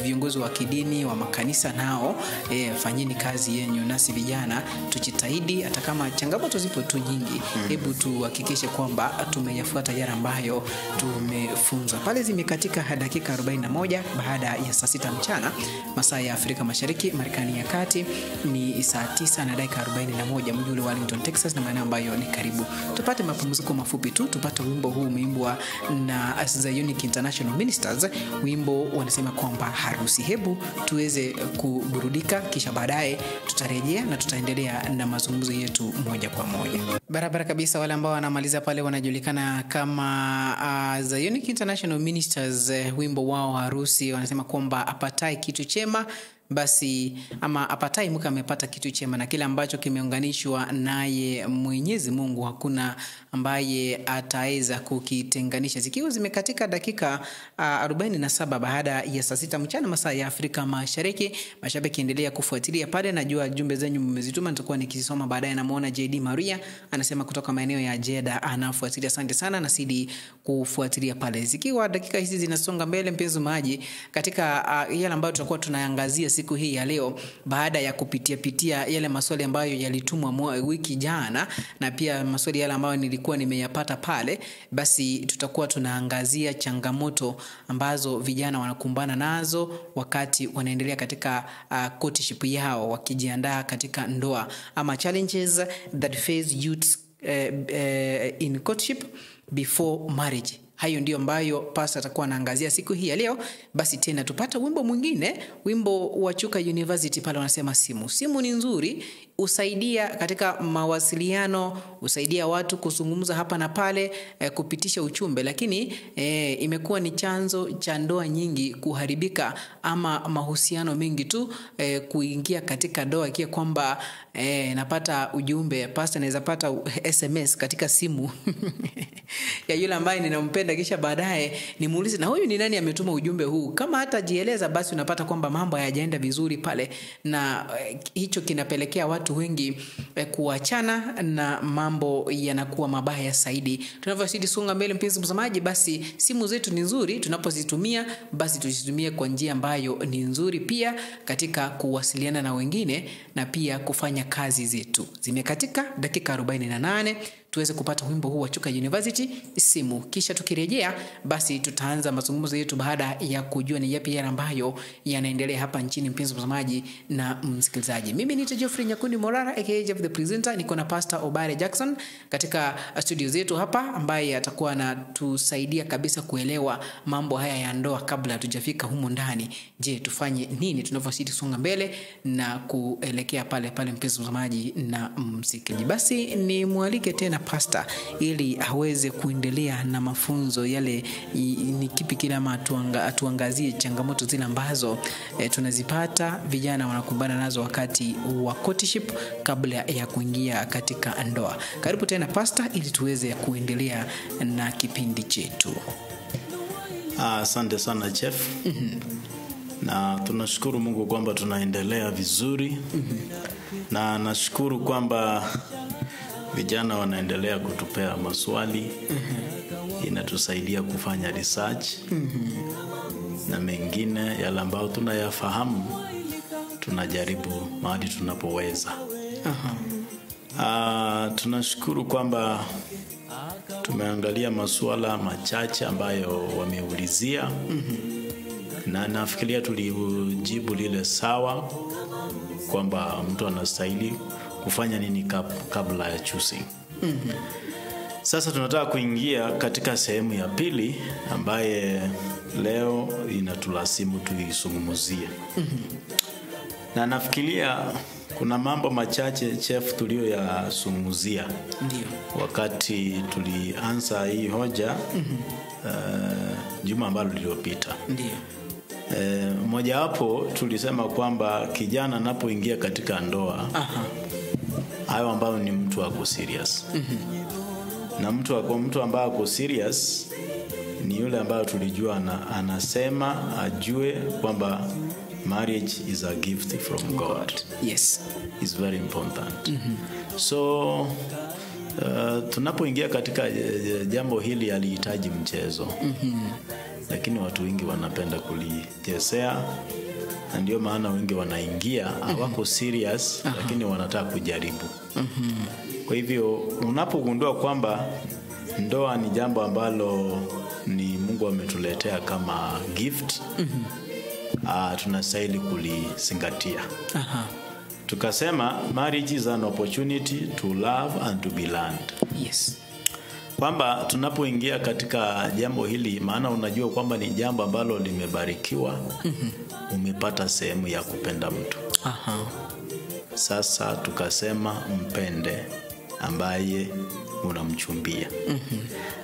viongozi wa kidini wa makanisa nao, fanyeni kazi yenu, nasi vijana tujitahidi, hata kama changamoto zipo tu nyingi, hebu tuhakikishe kwamba tumeyafuata yale ambayo tumefunzwa. Pale zimekatika dakika 41 baada ya saa 6 mchana masaa ya Afrika Mashariki, Marekani ya Kati ni saa 9 na dakika 41 mji wa Wellington, Texas, na maeneo ambayo ni karibu. Tupate mapumziko mafupi tu, tupate wimbo huu umeimbwa na Zionic International Ministers, wimbo wanasema kwamba harusi. Hebu tuweze kuburudika, kisha baadaye tutarejea na tutaendelea na mazungumzo yetu moja kwa moja. Barabara kabisa. Wale ambao wanamaliza pale wanajulikana kama Zionic International Ministers, wimbo wao harusi, wanasema kwamba apatai kitu chema basi ama apatai mke amepata kitu chema, na kile ambacho kimeunganishwa naye Mwenyezi Mungu hakuna ambaye ataweza kukitenganisha. Zikiwa zimekatika dakika 47 baada ya saa 6 mchana masaa ya Afrika Mashariki. Mashabiki endelea kufuatilia pale, najua jumbe zenyu mmezituma, nitakuwa nikisoma baadaye. Namuona JD Maria anasema kutoka maeneo ya Jeddah anafuatilia, asante sana, na sidi kufuatilia pale. Zikiwa dakika hizi zinasonga mbele, mpenzi maji, katika yale ambayo tutakuwa tunaangazia siku hii ya leo, baada ya kupitia pitia yale maswali ambayo yalitumwa wiki jana na pia maswali yale ambayo nilikuwa nimeyapata pale, basi tutakuwa tunaangazia changamoto ambazo vijana wanakumbana nazo wakati wanaendelea katika courtship yao, wakijiandaa katika ndoa, ama challenges that face youths in courtship before marriage. Hayo ndio ambayo pastor atakuwa anaangazia siku hii ya leo. Basi tena tupata wimbo mwingine, wimbo wa Chuka University pale wanasema simu. Simu ni nzuri, usaidia katika mawasiliano, usaidia watu kuzungumza hapa na pale, kupitisha uchumbe, lakini imekuwa ni chanzo cha ndoa nyingi kuharibika ama mahusiano mengi tu kuingia katika ndoa ikiwa kwamba napata ujumbe, pastor anaweza pata SMS katika simu ya yule ambaye ninampenda, kisha baadaye nimuulize na huyu ni nani ametuma ujumbe huu. Kama hatajieleza basi unapata kwamba mambo hayajaenda vizuri pale, na hicho kinapelekea watu wengi kuachana na mambo yanakuwa mabaya zaidi. Tunavyozidi songa mbele, mpenzi mtazamaji, basi simu zetu ni nzuri, tunapozitumia basi tuzitumie kwa njia ambayo ni nzuri pia katika kuwasiliana na wengine na pia kufanya kazi zetu. Zimekatika dakika 48 tuweze kupata wimbo huu wa Chuka University simu, kisha tukirejea basi tutaanza mazungumzo yetu baada ya kujua ni yapi yale ambayo yanaendelea hapa nchini, mpenzi mtazamaji na msikilizaji. Mimi ni Geoffrey Nyakundi Morara aka Jeff the Presenter, niko na Pastor Obare Jackson katika studio zetu hapa, ambaye atakuwa anatusaidia kabisa kuelewa mambo haya ya ndoa kabla hatujafika humu ndani. Je, tufanye nini tunavyozidi kusonga mbele na kuelekea pale pale, mpenzi mtazamaji na msikilizaji? Basi ni mualike tena pastor ili aweze kuendelea na mafunzo yale, ni kipi kile ama atuangazie changamoto zile ambazo tunazipata vijana wanakumbana nazo wakati wa courtship kabla ya kuingia katika ndoa. Karibu tena pastor ili tuweze kuendelea na kipindi chetu. Asante sana Chef. Na tunashukuru Mungu kwamba tunaendelea vizuri. Na nashukuru kwamba vijana wanaendelea kutupea maswali. Inatusaidia kufanya research. Na mengine yale ambayo tunayafahamu tunajaribu mahali tunapoweza. Tunashukuru kwamba tumeangalia masuala machache ambayo wameulizia. Na nafikiria tulijibu lile sawa kwamba mtu anastahili kufanya nini kabla ya choosing. Sasa tunataka kuingia katika sehemu ya pili ambaye leo inatulasimu tuisungumuzie. Na nafikiria kuna mambo machache Chef tuliyoyasungumzia. Ndio. Wakati tulianza hii hoja juma ambalo lililopita. Ndio. Moja wapo tulisema kwamba kijana anapoingia katika ndoa, hayo ambayo ni mtu ako serious. Na mtu ambaye ako serious ni yule ambaye tulijua anasema ajue kwamba marriage is a gift from God. Yes. It's very important. So tunapoingia katika jambo hili alihitaji mchezo. Lakini watu wengi wanapenda kulichezea, na ndio maana wengi wanaingia hawako serious, lakini wanataka kujaribu. Kwa hivyo unapogundua kwamba ndoa ni jambo ambalo ni Mungu ametuletea kama gift, tunastahili kulizingatia. Tukasema marriage is an opportunity to love and to be learned. Yes. Kwamba tunapoingia katika jambo hili, maana unajua kwamba ni jambo ambalo limebarikiwa, umepata sehemu ya kupenda mtu. Sasa tukasema mpende ambaye unamchumbia.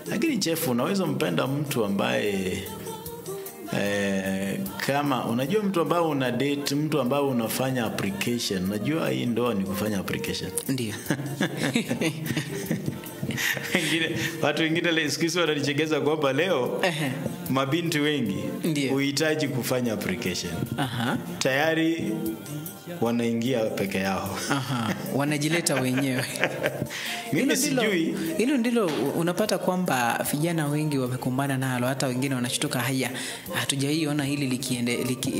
Lakini Jeff, unaweza mpenda mtu ambaye Kama unajua mtu ambao una date, mtu ambao unafanya application, unajua hii ndoa ni kufanya application. Ndio. Watu wengine siku hizi wananichekeza kwamba leo mabinti wengi huhitaji kufanya application. Tayari wanaingia peke yao. Wanajileta wenyewe. Mimi sijui. Hilo ndilo unapata kwamba vijana wengi wamekumbana nalo, hata wengine wanashtuka, haya hatujaiona hili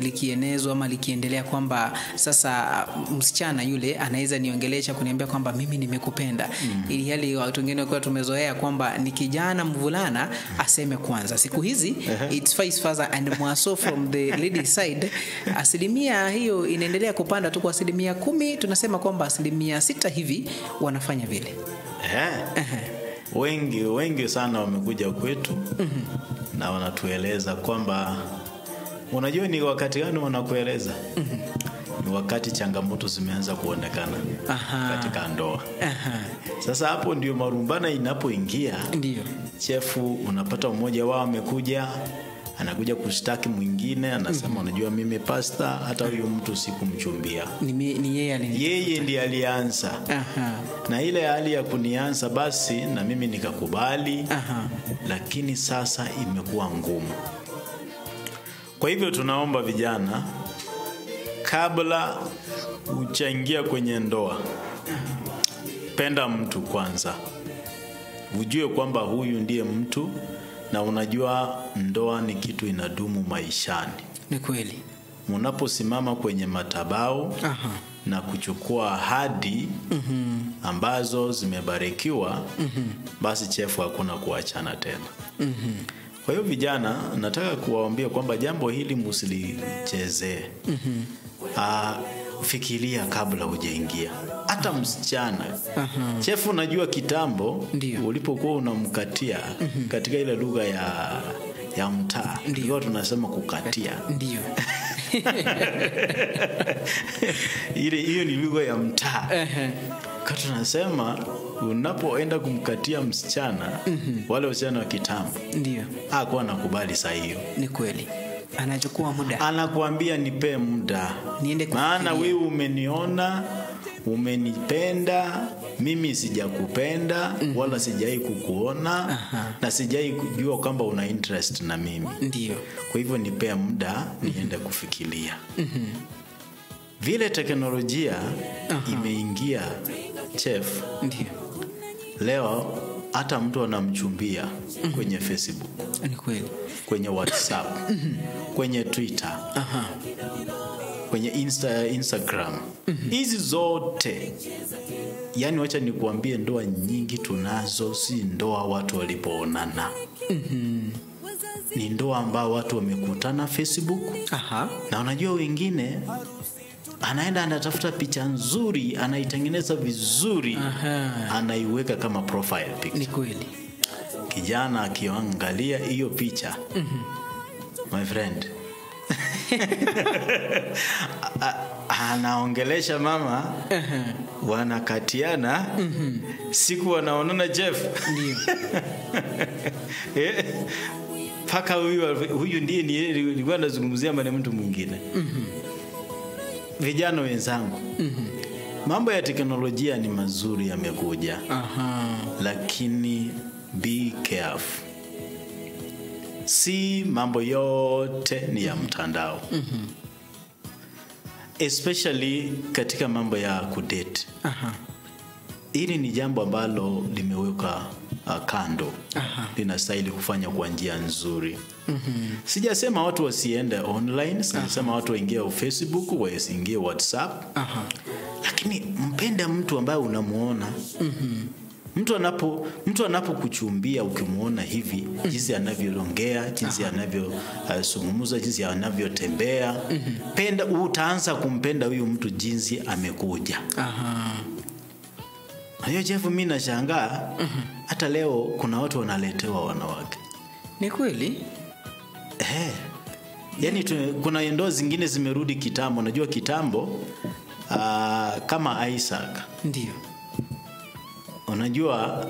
likienezwa ama likiendelea, kwamba sasa msichana yule anaweza niongelesha kuniambia kwamba mimi nimekupenda. Ili hali watu wengine kwa tumezoea kwamba ni kijana mvulana aseme kwanza. Siku hizi it's vice versa and more so from the lady side. Asilimia hiyo inaendelea kupanda tu kwa 10%, tunasema kwamba 6% hivi wanafanya vile. Wengi sana wamekuja kwetu na wanatueleza kwamba, unajua ni wakati gani wanakueleza? Ni wakati changamoto zimeanza kuonekana katika ndoa. Sasa hapo ndio marumbana inapoingia. Ndio. Chefu, unapata mmoja wao amekuja, anakuja kushtaki mwingine, anasema unajua mimi pastor, hata huyu mtu sikumchumbia. Ni yeye aliniita. Yeye ndiye alianza. Na ile hali ya kunianza basi na mimi nikakubali. Lakini sasa imekuwa ngumu. Kwa hivyo tunaomba vijana, kabla hujaingia kwenye ndoa, penda mtu kwanza. Ujue kwamba huyu ndiye mtu, na unajua ndoa ni kitu inadumu maishani. Ni kweli. Unaposimama kwenye madhabahu na kuchukua ahadi ambazo zimebarikiwa, basi chefu, hakuna kuachana tena. Kwa hiyo vijana, nataka kuwaambia kwamba jambo hili msilichezee. Fikiria kabla hujaingia. Hata msichana. Chefu, unajua kitambo ulipokuwa unamkatia katika ile lugha ya mtaa, ndio tunasema kukatia. Ndio. Ile hiyo ni lugha ya mtaa. Kwa tunasema unapoenda kumkatia msichana, wale wasichana wa kitambo, ndio hakuwa anakubali saa hiyo. Ni kweli. Anachukua muda. Anakuambia nipe muda. Niende kufikiria. Maana wewe umeniona, umenipenda, mimi sijakupenda wala sijai kukuona na sijai kujua kwamba una interest na mimi. Ndio. Kwa hivyo nipe muda niende kufikiria. Vile teknolojia imeingia, chef. Ndio. Leo hata mtu anamchumbia kwenye Facebook. Ni kweli. Kwenye WhatsApp, kwenye Twitter, kwenye Instagram. Hizi zote. Yaani wacha nikuambie, ndoa nyingi tunazo si ndoa watu walipoonana. Ni ndoa ambao watu wamekutana Facebook. Na unajua wengine anaenda anatafuta picha nzuri, anaitengeneza vizuri, anaiweka kama profile picture. Ni kweli. Kijana akiangalia hiyo picha, my friend, anaongelesha mama, wanakatiana, siku wanaonana Jeff. Ndio. Paka huyu ndiye nilikuwa nazungumzia, maana mtu mwingine. Vijana wenzangu, mambo ya teknolojia ni mazuri yamekuja. Lakini be careful. Si mambo yote ni ya mtandao. Especially katika mambo ya kudate. Hili ni jambo ambalo limeweka kando. Linastahili kufanya kwa njia nzuri. Sijasema watu wasiende online, sijasema watu waingie Facebook, wasiingie WhatsApp. Lakini mpende mtu ambaye unamuona. Mtu anapokuchumbia ukimuona hivi, jinsi anavyoongea, jinsi anavyozungumza, jinsi anavyotembea, penda, utaanza kumpenda huyu mtu jinsi amekuja. Hiyo Jeff, mimi nashangaa hata leo kuna watu wanaletewa wanawake. Ni kweli? Yaani kuna ndoa zingine zimerudi kitambo. Unajua kitambo kama Isaac. Ndio. Unajua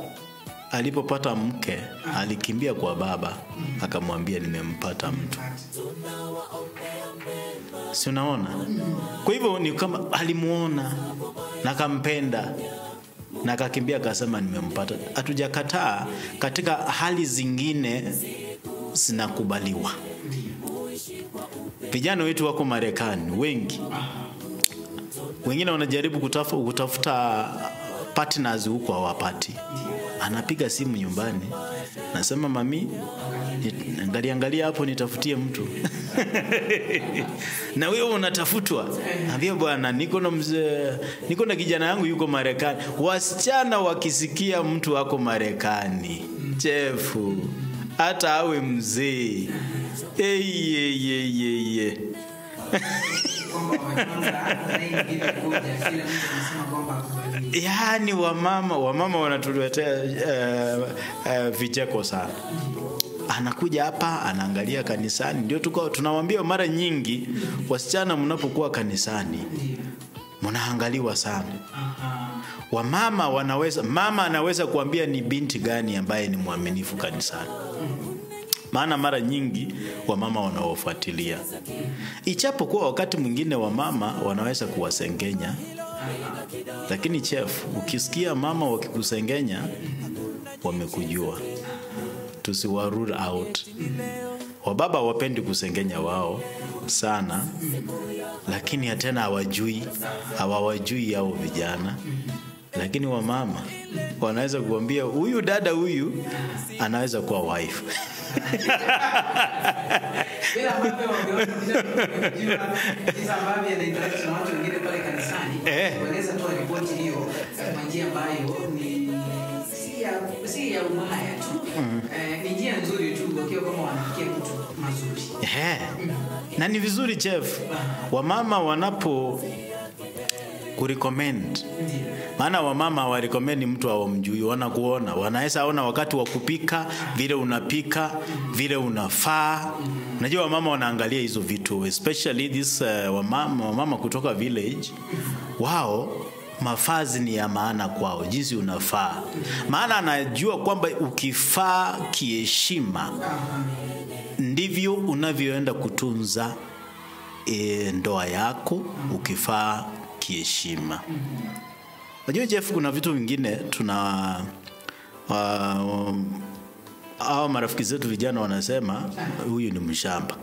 alipopata mke alikimbia kwa baba akamwambia nimempata mtu. Si unaona? Kwa hivyo ni kama alimuona na akampenda na akakimbia akasema nimempata. Hatujakataa, katika hali zingine zinakubaliwa. Vijana wetu wako Marekani wengi. Wengine wanajaribu kutafuta partners huko hawapati. Anapiga simu nyumbani, nasema mami, angalia hapo nitafutie mtu. Na wewe unatafutwa. Ambia bwana niko na kijana yangu yuko Marekani. Wasichana wakisikia mtu ako Marekani, chefu, hata awe mzee. Eye. Yaani wamama wanatuletea vicheko sana. Anakuja hapa anaangalia kanisani. Ndio tunawaambia mara nyingi wasichana, mnapokuwa kanisani mnaangaliwa sana. Wamama wanaweza, mama anaweza kuambia ni binti gani ambaye ni mwaminifu kanisani. Maana mara nyingi wamama wanaofuatilia. Ichapokuwa wakati mwingine wamama wanaweza kuwasengenya. Lakini chef, ukisikia mama wakikusengenya, wamekujua. Tusiwa rule out. Wababa wapendi kusengenya wao sana, lakini tena hawajui hao vijana. Lakini wamama wanaweza kuambia huyu dada huyu anaweza kuwa wife. Bila ambavyo wangeona jinsi ambavyo ana interact na watu wengine pale kanisani, wanaweza toa ripoti hiyo kwa njia ambayo ni si ya ubaya tu. Ni njia nzuri tu wakiwa kama wanafikia kitu mazuri. Na ni vizuri chef, wamama wanapo kurecommend. Maana wamama wa recommend mtu hawamjui, wanakuona, wanaweza ona wakati wa kupika vile unapika, vile unafaa. Unajua wamama wanaangalia hizo vitu, especially this wamama kutoka village. Wao mafazi ni ya maana kwao, jinsi unafaa. Maana anajua kwamba ukifaa kiheshima ndivyo unavyoenda kutunza ndoa yako, ukifaa kiheshima. Unajua Jeff, kuna vitu vingine tuna hao marafiki zetu vijana wanasema huyu ni mshamba.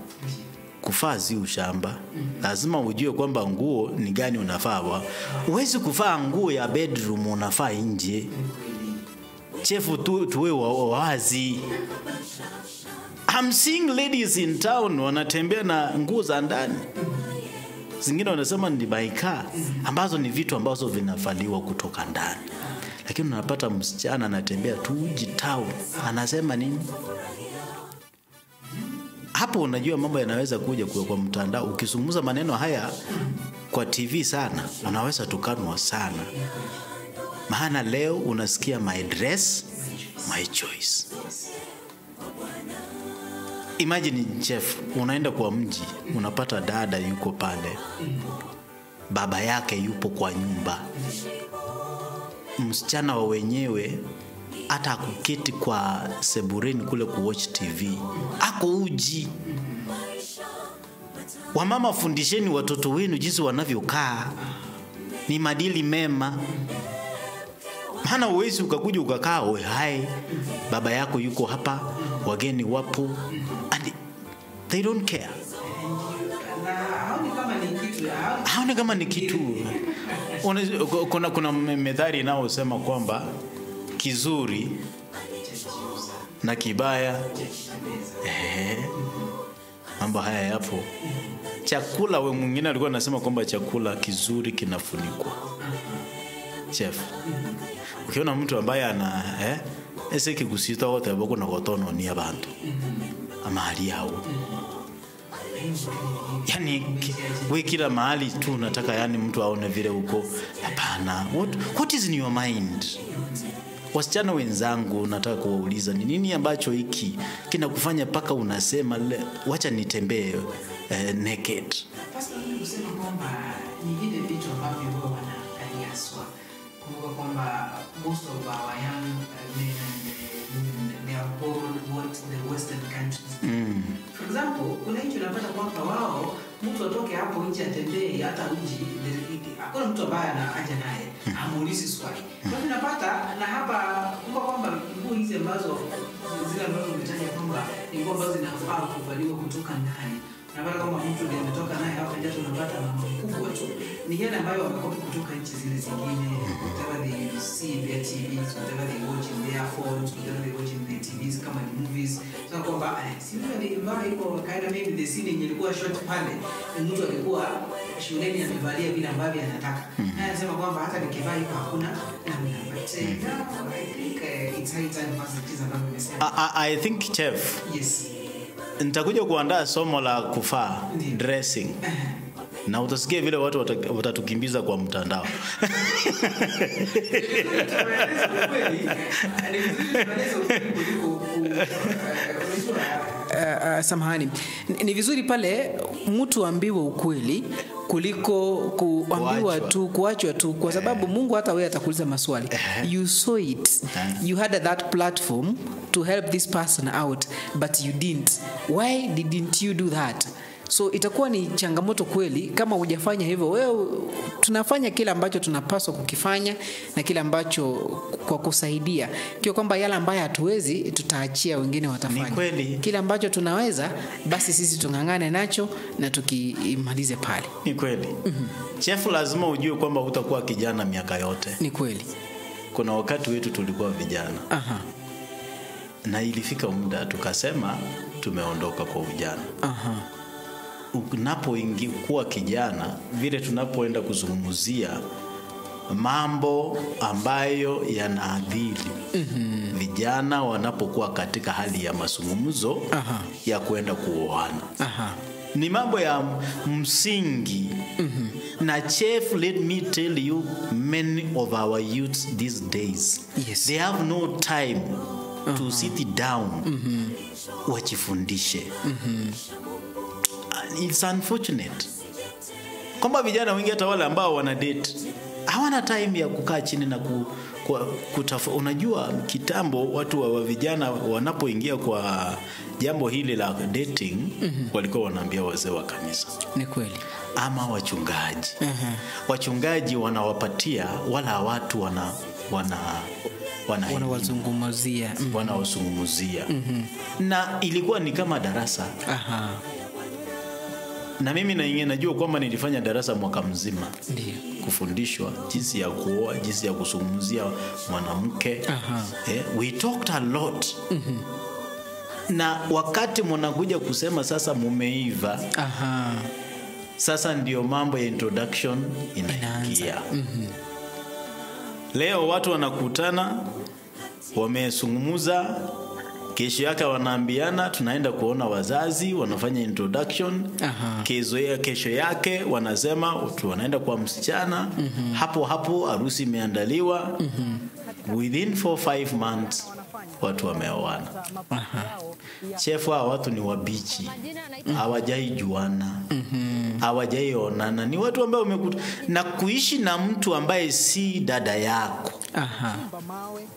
Kufaa si ushamba. Lazima ujue kwamba nguo ni gani unafaa. Huwezi kuvaa nguo ya bedroom unafaa nje. Chef, tuwe wazi. I'm seeing ladies in town wanatembea na nguo za ndani. Zingine wanasema ni baika, ambazo ni vitu ambazo vinafaliwa kutoka ndani. Lakini unapata msichana anatembea tu town, anasema nini? Hapo unajua mambo yanaweza kuja kwa mtandao. Ukizungumza maneno haya kwa TV sana, unaweza tukanwa sana. Maana leo unasikia my dress, my choice. Imagine chef, unaenda kwa mji, unapata dada yuko pale. Baba yake yupo kwa nyumba. Msichana wa wenyewe hata kuketi kwa sebureni kule kuwatch TV. Ako uji. Wamama, fundisheni watoto wenu jinsi wanavyokaa. Ni madili mema. Maana huwezi ukakuja ukakaa we hai, baba yako yuko hapa, wageni wapo, and they don't care. Haoni kama ni kitu. Kuna methali inayosema kwamba kizuri na kibaya, mambo haya yapo. Chakula, we mwingine alikuwa anasema kwamba chakula kizuri kinafunikwa. Chef, ukiona mtu ambaye ana ese kigusita wote boko na gotono ni abantu amahali yao. Yani we kila mahali tu nataka yani mtu aone vile uko. Hapana. What is in your mind? Wasichana wenzangu nataka kuwauliza ni nini ambacho hiki kinakufanya paka unasema wacha nitembee naked? Pastor, mimi kusema kwamba ni vile vitu ambavyo huwa wanaangalia haswa. Kumbuka kwamba most of our young men and women, they are borrowed what the western countries do. For example, kuna nchi unapata kwamba wao mtu atoke hapo nje atembee hata uji, hakuna mtu ambaye anaja naye amuulizi swali. Kwa hiyo unapata na hapa, kumbuka kwamba nguo hizi ambazo zile ambazo umetaja kwamba ni nguo ambazo zinafaa kuvaliwa kutoka ndani, unapata kwamba mtu ndiye ametoka naye hapa nje, tunapata mambo kubwa tu ni yale ambayo wamekopi kutoka nchi zile zingine. Whatever they see in their TVs, whatever they watch in their phones, whatever they watch in their TVs kama ni movies, so kwamba si mtu alivaa hivyo kaida, maybe the scene yenye ilikuwa short pale, mtu alikuwa shuleni amevalia vile ambavyo anataka, na anasema kwamba hata nikivaa hivyo hakuna namna. But now I think it's high time for kids ambavyo nimesema. I think chef, yes, nitakuja kuandaa somo la kufaa dressing, na utasikia vile watu watatukimbiza kwa mtandao. Samahani, ni vizuri pale mtu ambiwe ukweli kuliko kuambiwa tu, kuachwa tu, kwa sababu Mungu hata wewe atakuuliza maswali. You saw it, you had that platform to help this person out, but you didn't. Why didn't you do that? So itakuwa ni changamoto kweli kama hujafanya hivyo. Wewe, tunafanya kile ambacho tunapaswa kukifanya na kile ambacho kwa kusaidia, kio kwamba yale ambayo hatuwezi tutaachia wengine watafanya. Ni kweli. Kile ambacho tunaweza basi sisi tungangane nacho na tukimalize pale. Ni kweli. Chef, lazima ujue kwamba hutakuwa kijana miaka yote. Ni kweli. Kuna wakati wetu tulikuwa vijana. Aha. Na ilifika muda tukasema tumeondoka kwa ujana. Aha. Unapoingia kuwa kijana, vile tunapoenda kuzungumzia mambo ambayo yanaadhiri vijana wanapokuwa katika hali ya mazungumzo ya kuenda kuoana. Aha. Ni mambo ya msingi. Na chef, let me tell you, many of our youths these days, yes, they have no time to sit down wajifundishe. It's unfortunate kwamba vijana wengi hata wale ambao wana date hawana time ya kukaa chini na unajua kitambo watu wa vijana wanapoingia kwa jambo hili la dating, walikuwa wanaambia wazee wa kanisa. Ni kweli. Ama wachungaji. Wachungaji wanawapatia, wala watu wanawazungumzia. Wanawazungumzia. Na ilikuwa ni kama darasa. Aha. Na mimi najua kwamba nilifanya darasa mwaka mzima. Ndiyo. Kufundishwa jinsi ya kuoa, jinsi ya kuzungumzia mwanamke. We talked a lot. Na wakati mnakuja kusema sasa mumeiva. Aha. Sasa ndio mambo ya introduction inaingia. Leo watu wanakutana, wamezungumza, kesho yake wanaambiana tunaenda kuona wazazi, wanafanya introduction. Kesho yake wanasema wanaenda kwa msichana. Hapo hapo harusi imeandaliwa. Within 4-5 months watu wameoana. Chef, hao watu ni wabichi. Hawajaijuana. Hawajaionana. Ni watu ambao umekuta na kuishi na mtu ambaye si dada yako. Aha.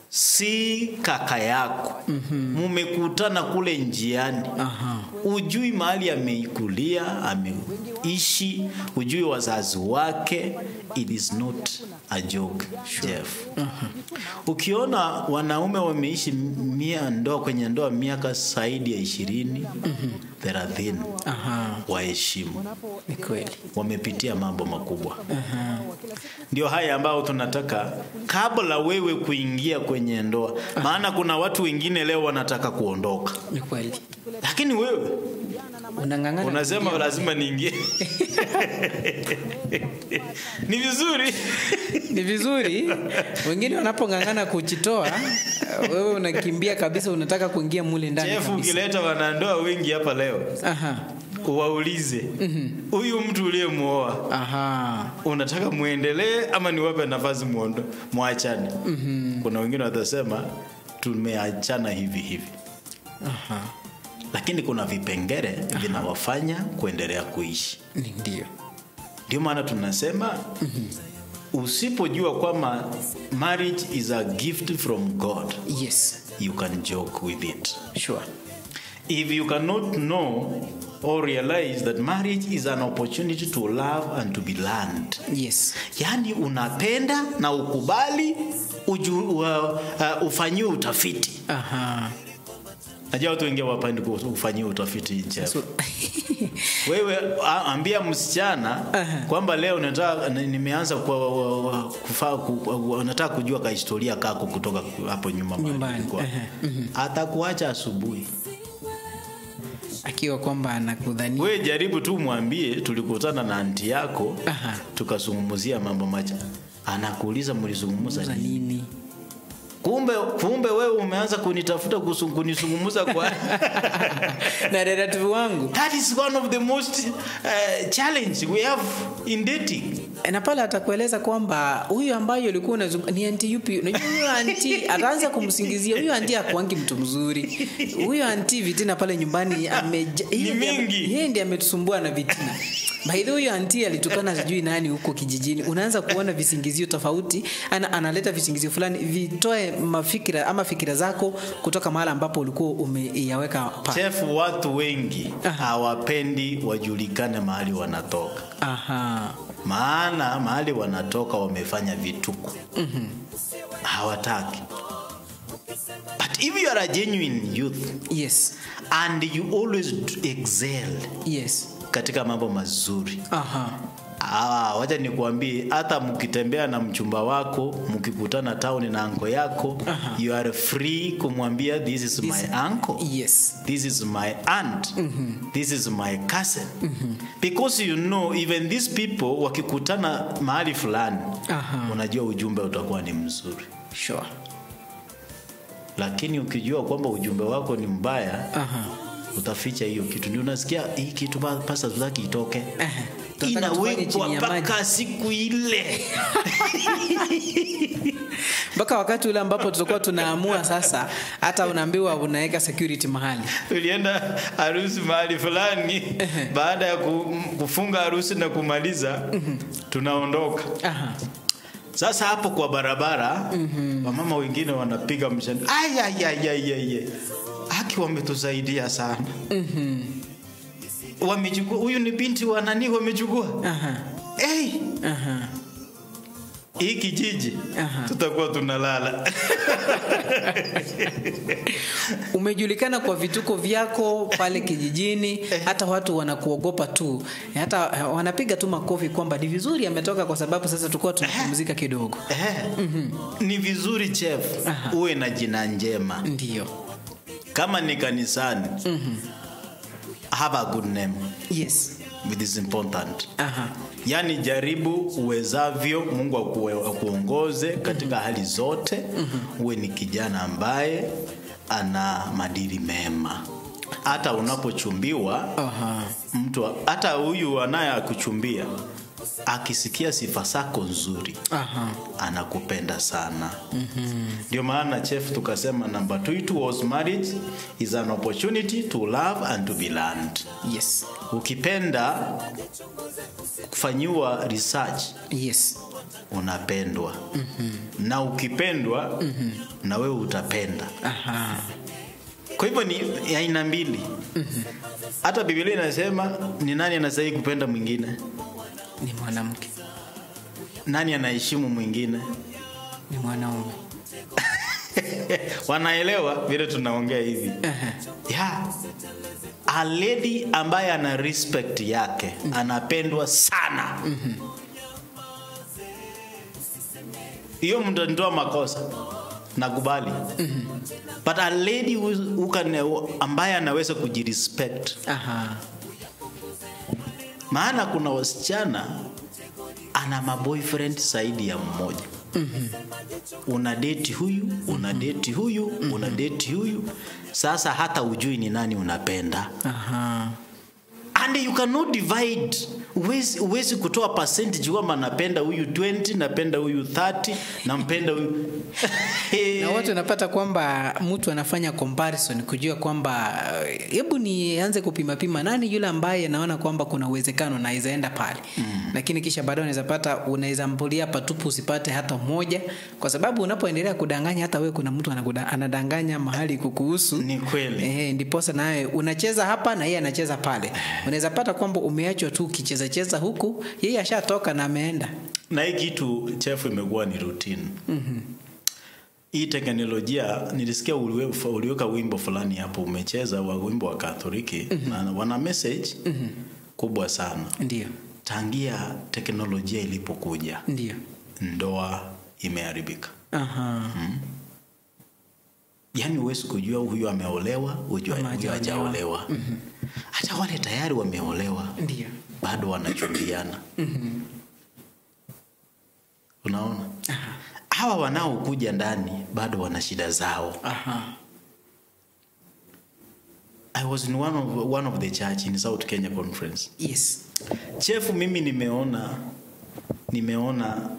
Si kaka yako. Mumekutana kule njiani. Aha. Ujui mahali ameikulia, ameishi, ujui wazazi wake. It is not a joke, Jeff. Ukiona wanaume wameishi ndoa kwenye ndoa miaka zaidi ya 20, 30, waheshimu. Ni kweli. Wamepitia mambo makubwa. Ndio haya ambao tunataka kabla wewe kuingia kwenye ndoa. Maana kuna watu wengine leo wanataka kuondoka. Ni kweli. Lakini wewe unang'ang'ana, unasema lazima niingie. Ni vizuri. Ni vizuri. Wengine wanapong'ang'ana kujitoa, wewe unakimbia kabisa, unataka kuingia mule ndani kabisa. Jeff, ukileta wanandoa wengi hapa leo. Aha. Waulize, huyu mtu uliyemuoa, aha, unataka muendelee ama niwape nafasi muachane? Kuna wengine watasema tumeachana hivi hivi. Aha. Lakini kuna vipengele vinawafanya kuendelea kuishi. Ndio. Ndio maana tunasema Usipojua kwamba marriage is a gift from God, Yes. you can joke with it. Sure. If you cannot know or realize that marriage is an opportunity to love and to be learned. Yes. Yaani unapenda na ukubali ufanyiwe utafiti. Aha. Najua watu wengi hawapendi kufanyiwa utafiti nje. So, Wewe ambia msichana kwamba leo nataka nimeanza nataka kujua ka historia kako kutoka hapo nyuma Nyumbani. Atakuacha asubuhi. Akiwa kwamba anakudhania. Wewe jaribu tu mwambie tulikutana na anti yako tukazungumzia mambo macha. Anakuuliza mlizungumza nini? Kumbe wewe umeanza kunitafuta kunizungumza kwa na relative wangu. That is one of the most challenge we have in dating. Na pale atakueleza kwamba huyu ambaye ulikuwa unazungumza ni anti yupi? Unajua huyu anti ataanza kumsingizia, huyu anti hakuangi mtu mzuri. Huyu anti vitina pale nyumbani ni mingi. Yeye ndiye ametusumbua na vitina. By the way, huyu anti alitukana sijui nani huko kijijini. Unaanza kuona visingizio tofauti, analeta visingizio fulani vitoe mafikira ama fikira zako kutoka mahali ambapo ulikuwa umeyaweka pa. Chef, watu wengi hawapendi wajulikane mahali wanatoka. Aha. Maana mahali wanatoka wamefanya vituko. Hawataki. But if you are a genuine youth, yes, and you always excel, yes, katika mambo mazuri. Aha. Wacha nikuambie, hata mkitembea na mchumba wako, mkikutana town na uncle yako, you are free kumwambia this is my uncle. Yes. This is my aunt. This is my cousin. Because you know even these people wakikutana mahali fulani, unajua ujumbe utakuwa ni mzuri. Sure. Lakini ukijua kwamba ujumbe wako ni mbaya, utaficha hiyo kitu. Ndio unasikia hii kitu pasa tutaki itoke. Inawekwa mpaka siku ile. Mpaka wakati ule ambapo tutakuwa tunaamua sasa, hata unaambiwa unaweka security mahali. Tulienda harusi mahali fulani, baada ya kufunga harusi na kumaliza, tunaondoka. Sasa hapo kwa barabara, wamama wengine wanapiga mshani. Ay ay ay ay ay. Haki wametusaidia sana. Wamechukua, huyu ni binti wa nani wamechukua? Hey. Hii kijiji tutakuwa tunalala. Umejulikana kwa vituko vyako pale kijijini, hata watu wanakuogopa tu. Hata wanapiga tu makofi kwamba ni vizuri ametoka kwa sababu sasa tulikuwa tunapumzika kidogo. Ni vizuri chef, uwe na jina njema. Ndio. Kama ni kanisani, have a good name. Yes. It is important. Yaani jaribu uwezavyo, Mungu akuongoze katika hali zote. Uwe ni kijana ambaye ana maadili mema. Hata unapochumbiwa, mtu hata huyu anayekuchumbia akisikia sifa zako nzuri, anakupenda sana. Ndio maana chef tukasema number 2, it was marriage is an opportunity to love and to be learned. Yes. Ukipenda kufanyiwa research, yes, unapendwa. Na ukipendwa, na wewe utapenda. Kwa hivyo ni aina mbili. Hata Biblia inasema ni nani anastahili kupenda mwingine? Ni mwanamke. Nani anaheshimu mwingine? Ni mwanaume. Wanaelewa vile tunaongea hivi. Yeah. A lady ambaye ana respect yake, anapendwa sana. Hiyo mtanitoa makosa. Nakubali. But a lady who can, ambaye anaweza kujirespect. Maana kuna wasichana ana maboyfriend zaidi ya mmoja. Una date huyu, una date huyu, una date huyu. Sasa hata hujui ni nani unapenda. And you cannot divide. Huwezi kutoa percentage kwamba napenda huyu 20, napenda huyu 30, nampenda huyu. Na watu wanapata kwamba mtu anafanya comparison kujua kwamba hebu nianze kupima pima nani yule ambaye naona kwamba kuna uwezekano naweza enda pale. Lakini kisha baadaye unaweza pata, unaweza mbulia patupu usipate hata moja, kwa sababu unapoendelea kudanganya hata wewe kuna mtu anadanganya mahali kukuhusu. Ni kweli. Ndiposa naye unacheza hapa na yeye anacheza pale. Unaweza pata kwamba umeachwa tu ukicheza cheza huku, yeye ashatoka na ameenda. Na hii kitu chefu imekuwa ni routine. Hii teknolojia, nilisikia uliweka wimbo fulani hapo umecheza wa wimbo wa Katoliki, na wana message kubwa sana. Ndio. Tangia teknolojia ilipokuja, ndio, ndoa imeharibika. Yaani huwezi kujua huyu ameolewa, huyu hajaolewa. Hata wale tayari wameolewa, ndio, bado wanachumbiana. Unaona? Hawa wanaokuja ndani bado wana shida zao. I was in one of the church in South Kenya Conference. Yes. Chefu, mimi nimeona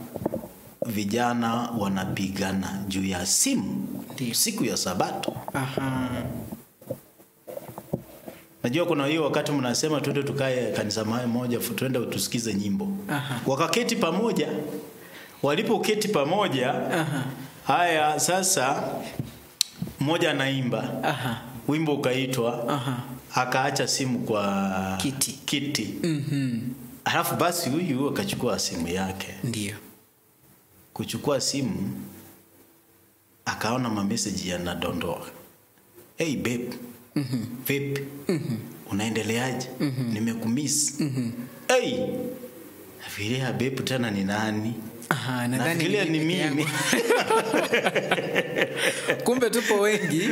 vijana wanapigana juu ya simu siku ya Sabato. Najua kuna hiyo wakati mnasema twende tukae kanisa moja, twende tusikize nyimbo. Wakaketi pamoja. Walipoketi pamoja, haya sasa mmoja anaimba. Wimbo ukaitwa. Akaacha simu kwa kiti. Alafu basi huyu akachukua simu yake. Ndio. Kuchukua simu akaona ma message yanadondoka. Hey babe. Vipi? Unaendeleaje? Nimekumiss. Hey! Nafikiria babe tena ni nani? Nadhani ni mimi. Kumbe tupo wengi.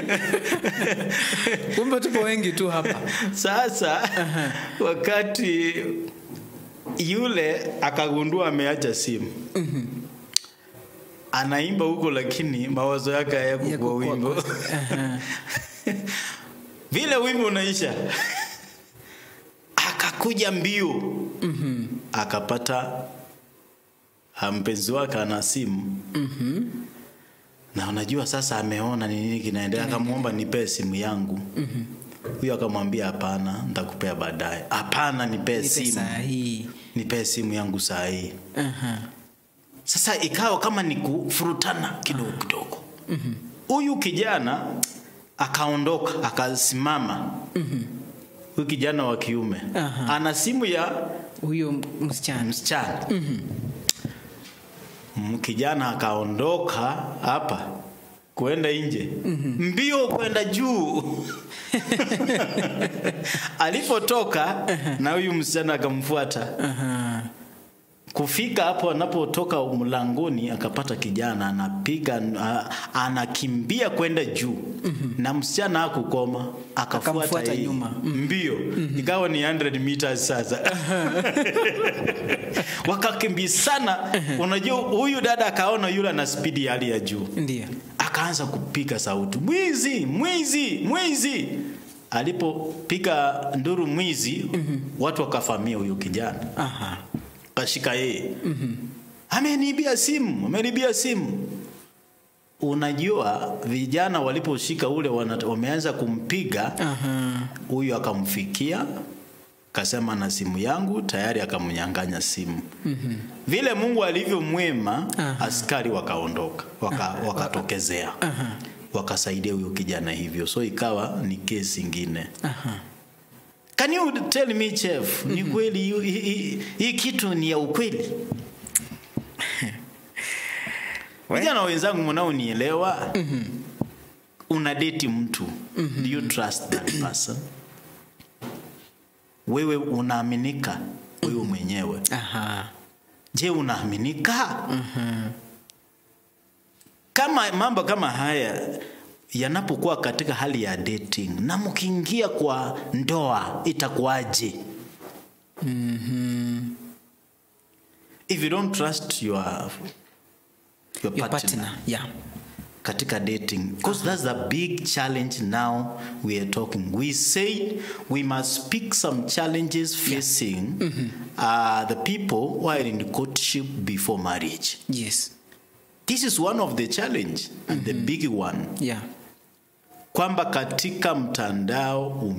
Kumbe tupo wengi tu hapa. Sasa wakati yule akagundua ameacha simu. Anaimba huko lakini mawazo yake hayakuwa wimbo. Vile wimbo unaisha, akakuja mbio. Akapata mpenzi wake ana simu. Na unajua sasa ameona ni nini kinaendelea, akamuomba nipe simu yangu. Huyo akamwambia hapana, nitakupea baadaye. Hapana, nipe simu. Nipe simu yangu saa hii. Sasa ikawa kama ni kufurutana kidogo kidogo. Huyu kijana akaondoka, akasimama. Huyu kijana wa kiume ana simu ya huyo msichana. Kijana akaondoka hapa kwenda nje. Mbio kwenda juu. Alipotoka na huyu msichana akamfuata. Kufika hapo anapotoka mlangoni akapata kijana anapiga, anakimbia kwenda juu. Na msichana hakukoma, akafuata nyuma mbio. Ikawa ni 100 meters sasa. Wakakimbizana. Unajua huyu dada akaona yule ana speed ya hali ya juu. Ndiyo. Akaanza kupiga sauti, mwizi, mwizi, mwizi. Alipopiga nduru mwizi, watu wakafamia huyu kijana. Kashika yeye. Ameniibia simu, ameniibia simu. Unajua vijana waliposhika ule wameanza kumpiga. Huyu akamfikia, akasema na simu yangu, tayari akamnyang'anya simu. Vile Mungu alivyo mwema, askari wakaondoka, wakatokezea. Wakasaidia huyo kijana hivyo. So ikawa ni kesi nyingine. Can you tell me, chef, ni kweli hii kitu ni ya ukweli? Vijana wenzangu mnaonielewa, una date mtu, do you trust that person? Wewe unaaminika wewe mwenyewe. Je, unaaminika? Kama mambo kama haya yanapokuwa katika hali ya dating na mkiingia kwa ndoa itakuwaje? If you don't trust your partner, yeah. katika dating, because that's the big challenge now we are talking. We said we must pick some challenges facing the people who are in courtship before marriage. Yes. This is one of the challenge and the big one. Yeah. Kwamba katika mtandao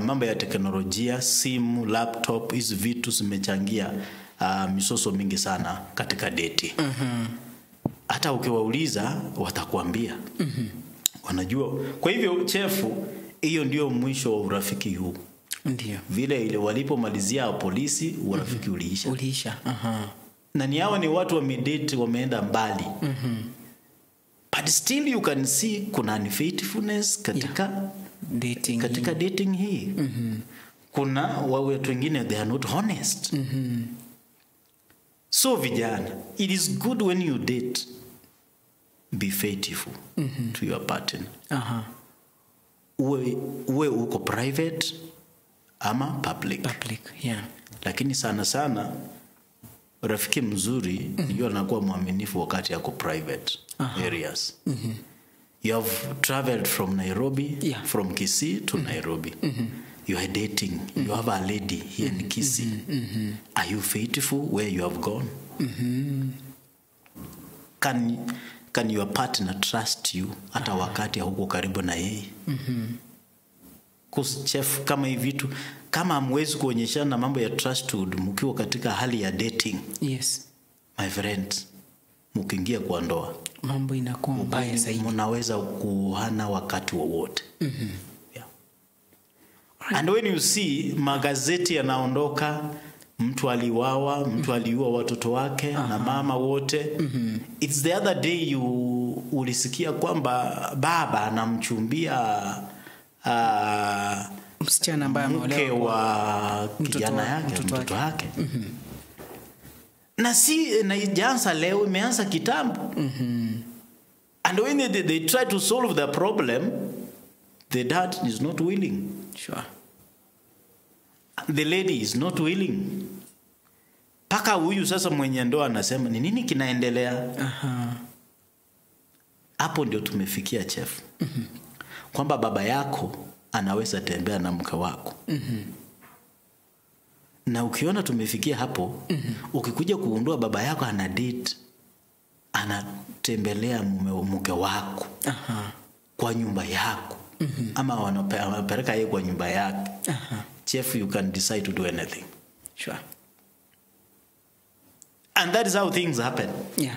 mambo ya teknolojia, simu, laptop, hizi vitu zimechangia misoso mingi sana katika dating. Hata ukiwauliza watakwambia. Wanajua. Kwa hivyo chefu, hiyo ndio mwisho wa urafiki huu. Ndio. Vile ile walipomalizia polisi, urafiki uliisha. Uliisha. Na ni hao ni watu wamedate, wameenda mbali. But still you can see kuna unfaithfulness katika dating. Katika dating hii. Kuna watu wengine they are not honest. So vijana, it is good when you date, be faithful to your partner. Uwe uko private ama public. Public, yeah. Lakini sana sana rafiki mzuri ni yule anakuwa mwaminifu wakati yako private areas. You have traveled from Nairobi, from Kisii to Nairobi. You are dating. You have a lady here in Kisii. Are you faithful where you have gone? Can your partner trust you hata wakati huko karibu na yeye? Because chef, kama hivi vitu, kama hamwezi kuonyeshana mambo ya trusthood mkiwa katika hali ya dating. Yes. My friend, mkiingia kwa ndoa, mambo inakuwa mbaya zaidi. Mnaweza kuhana wakati wowote. Yeah. And when you see magazeti yanaondoka, mtu aliuawa, mtu aliua watoto wake na mama wote. It's the other day you ulisikia kwamba baba anamchumbia msichana ambaye ameolewa wa kijana yake, mtoto wake. Na si na ijaanza leo, imeanza kitambo. And when they try to solve the problem, the dad is not willing. Sure. The lady is not willing. Paka huyu sasa mwenye ndoa anasema ni nini kinaendelea? Hapo ndio tumefikia chef. Kwamba baba yako anaweza tembea na mke wako. Na ukiona tumefikia hapo, ukikuja kugundua baba yako ana date, anatembelea mke wako kwa nyumba yako, ama wanapeleka yeye kwa nyumba yake. Chef, you can decide to do anything. Sure. And that is how things happen. Yeah.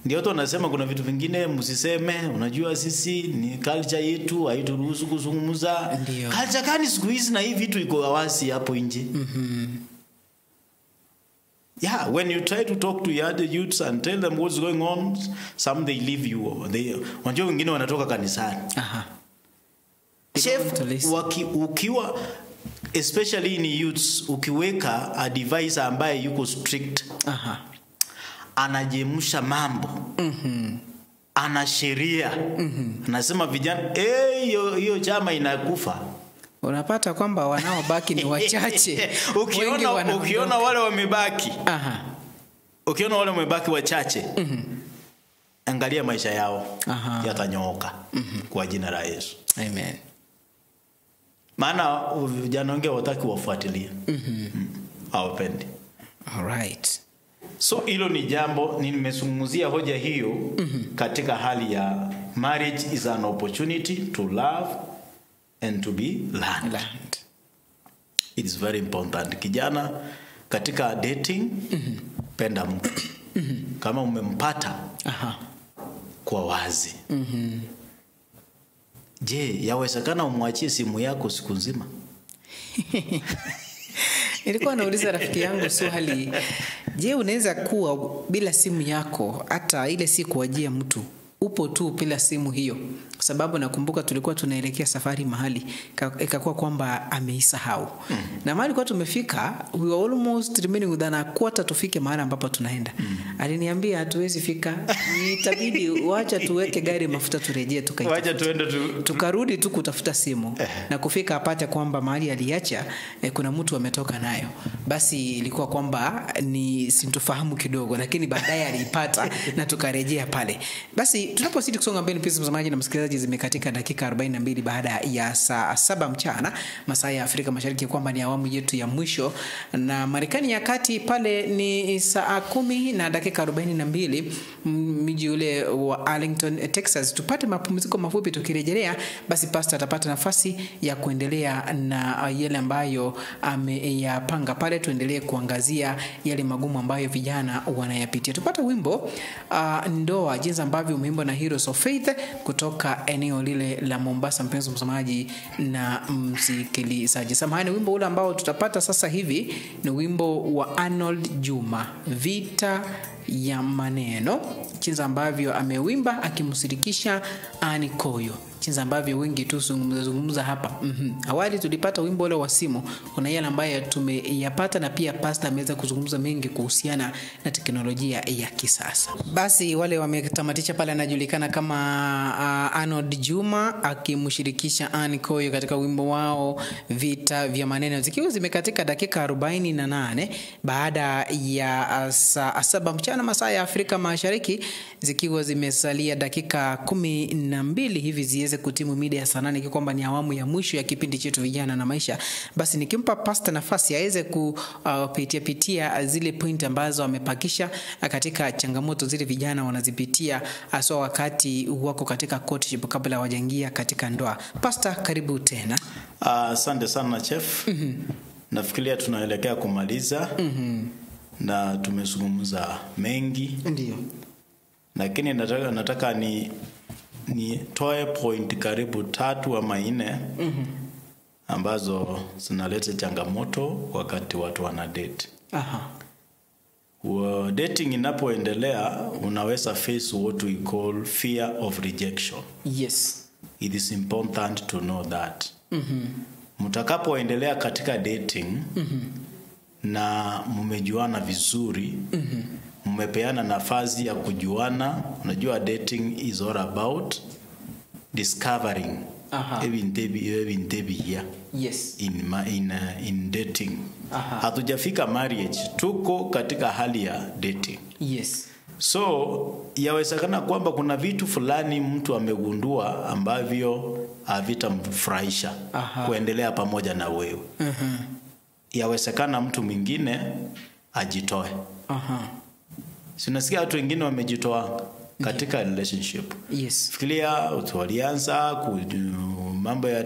Ndio watu wanasema kuna vitu vingine msiseme, unajua sisi ni culture yetu haituruhusu kuzungumza. Culture gani siku hizi na hii vitu iko wazi hapo nje? Yeah, when you try to talk to other youths and tell them what's going on, some they leave you. They unajua wengine wanatoka kanisani. Chef, ukiwa especially in youths, ukiweka a device ambaye yuko strict, anajemsha mambo, ana sheria, anasema vijana, hiyo chama inakufa. Unapata kwamba wanaobaki ni wachache. Ukiona wale wamebaki, ukiona wale wamebaki wachache, angalia maisha yao yatanyooka kwa jina la Yesu. Amen. Maana vijana wengi hawataki wafuatilie. Hawapendi. All right. So hilo ni jambo nimezungumzia hoja hiyo katika hali ya marriage is an opportunity to love and to be learned. It is very important. Kijana katika dating, penda mtu. Kama umempata kwa wazi. Je, yawezekana umwachie simu yako siku nzima? Nilikuwa nauliza rafiki yangu swali, je, unaweza kuwa bila simu yako hata ile siku wajia mtu? Upo tu bila simu hiyo. Kwa sababu nakumbuka tulikuwa tunaelekea safari mahali, ikakuwa kwamba ameisahau. Na mahali kwa tumefika, we were almost remaining with an quarter tufike mahali ambapo tunaenda. Aliniambia hatuwezi fika, itabidi wacha tuweke gari mafuta turejee tukaita. Wacha tuende tukarudi tu kutafuta simu. Na kufika apate kwamba mahali aliacha kuna mtu ametoka nayo. Basi ilikuwa kwamba ni sintofahamu kidogo, lakini baadaye aliipata na tukarejea pale. Basi tunapozidi kusonga mbele, mpenzi mtazamaji na msikilizaji, zimekatika dakika 42 baada ya saa 7 mchana masaa ya Afrika Mashariki, kwamba ni awamu yetu ya mwisho, na Marekani ya kati pale ni saa 10 na dakika 42 mji ule wa Arlington, Texas. Tupate mapumziko mafupi, tukirejelea basi pastor atapata nafasi ya kuendelea na yale ambayo ameyapanga pale. Tuendelee kuangazia yale magumu ambayo vijana wanayapitia. Tupate wimbo ndoa, jinsi ambavyo umeimbwa na Heroes of Faith kutoka eneo lile la Mombasa, mpenzi msomaji na msikilizaji. Samahani, wimbo ule ambao tutapata sasa hivi ni wimbo wa Arnold Juma, Vita ya Maneno, jinsi ambavyo amewimba akimshirikisha Ann Koyo, jinsi ambavyo wengi tu zungumza hapa. Awali tulipata wimbo ule wa simu, kuna yale ambayo tumeyapata, na pia pastor ameweza kuzungumza mengi kuhusiana na teknolojia ya kisasa. Basi wale wametamatisha pale, anajulikana kama Arnold Juma akimshirikisha Ann Koyo katika wimbo wao Vita vya Maneno, zikiwa zimekatika dakika 48 baada ya saa 7 mchana masaa ya Afrika Mashariki, zikiwa zimesalia dakika 12 hivi ziweze kutimu mida ya saa 8, kwamba ni awamu ya mwisho ya kipindi chetu Vijana na Maisha. Basi nikimpa pastor nafasi aweze kupitia pitia zile point ambazo amepakisha katika changamoto zile vijana wanazipitia haswa wakati wako katika courtship kabla hawajaingia katika ndoa. Pastor, karibu tena. Asante sana chef. Nafikiria tunaelekea kumaliza. Na tumezungumza mengi. Ndiyo. Lakini nataka ni toe point karibu 3 ama 4 ambazo zinaleta changamoto wakati watu wana date. Dating inapoendelea, unaweza face what we call fear of rejection. Yes. It is important to know that. Mtakapoendelea katika dating na mmejuana vizuri, mmepeana nafasi ya kujuana. Unajua dating is all about discovering. Yes. In dating. Hatujafika marriage, tuko katika hali ya dating. Yes. So yawezekana kwamba kuna vitu fulani mtu amegundua ambavyo havitamfurahisha kuendelea pamoja na wewe. Yawezekana mtu mwingine ajitoe. Sinasikia watu wengine wamejitoa katika relationship. Yes. Fikiria watu walianza mambo ya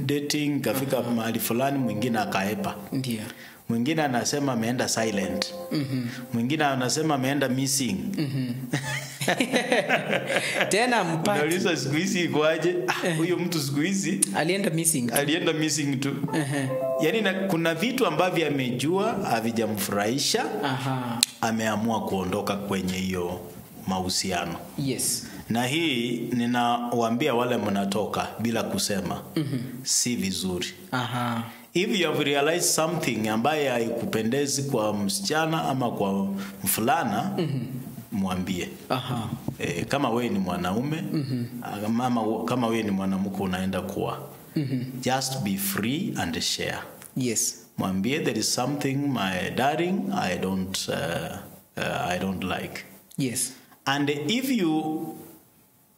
dating, kafika mahali fulani mwingine akaepa. Ndiyo. Mwingine anasema ameenda silent. Mwingine anasema ameenda missing. Tena mpati. Unauliza siku hizi ikoaje? Huyo mtu siku hizi alienda missing. Alienda missing tu. Yaani kuna vitu ambavyo amejua havijamfurahisha. Ameamua kuondoka kwenye hiyo mahusiano. Yes. Na hii ninawaambia wale mnatoka bila kusema, si vizuri. If you have realized something ambaye haikupendezi kwa msichana ama kwa mfulana, mwambie. Kama wewe ni mwanaume, ama kama wewe ni mwanamke unaenda kuwa. Just be free and share. Yes. Mwambie there is something my darling I don't like. Yes. And if you,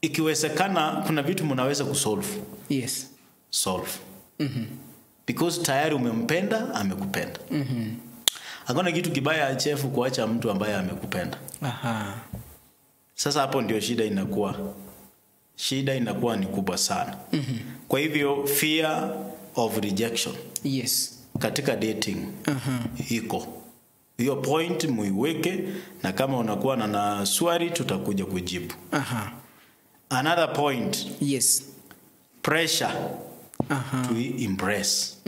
ikiwezekana kuna vitu mnaweza kusolve. Yes. Solve. Because tayari umempenda, amekupenda. Hakuna kitu kibaya chefu kuacha mtu ambaye amekupenda. Sasa hapo ndio shida inakuwa. Shida inakuwa ni kubwa sana. Kwa hivyo fear of rejection. Yes. Katika dating iko. Hiyo point muiweke, na kama unakuwa na swali tutakuja kujibu. Another point. Yes. Pressure to impress.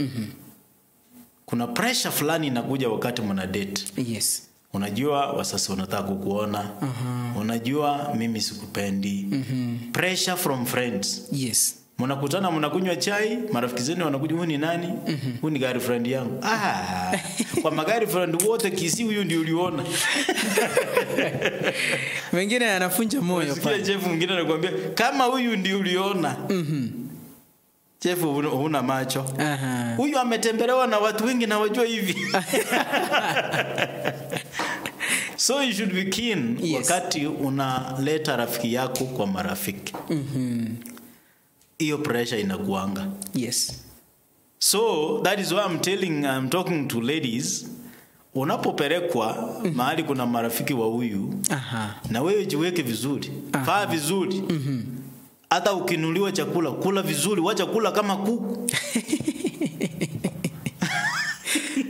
Kuna pressure fulani inakuja wakati mna date. Yes. Unajua wasasi wanataka kukuona. Unajua mimi sikupendi. Pressure from friends. Yes. Mnakutana mnakunywa chai, marafiki zenu wanakuja, huyu ni nani? Huyu ni girlfriend yangu. Kwa magirlfriend wote Kisii huyu ndio uliona. Wengine anafunja moyo pale. Sikia chef mwingine anakuambia kama huyu ndio uliona. Chef, huna macho. Huyu ametembelewa na watu wengi na wajua hivi. So you should be keen. Yes. Wakati unaleta rafiki yako kwa marafiki. Hiyo pressure inakuanga. Yes. So that is why I'm talking to ladies. Unapopelekwa mahali kuna marafiki wa huyu, na wewe jiweke vizuri, faa vizuri. Hata ukinuliwa chakula, kula vizuri, wacha kula kama kuku.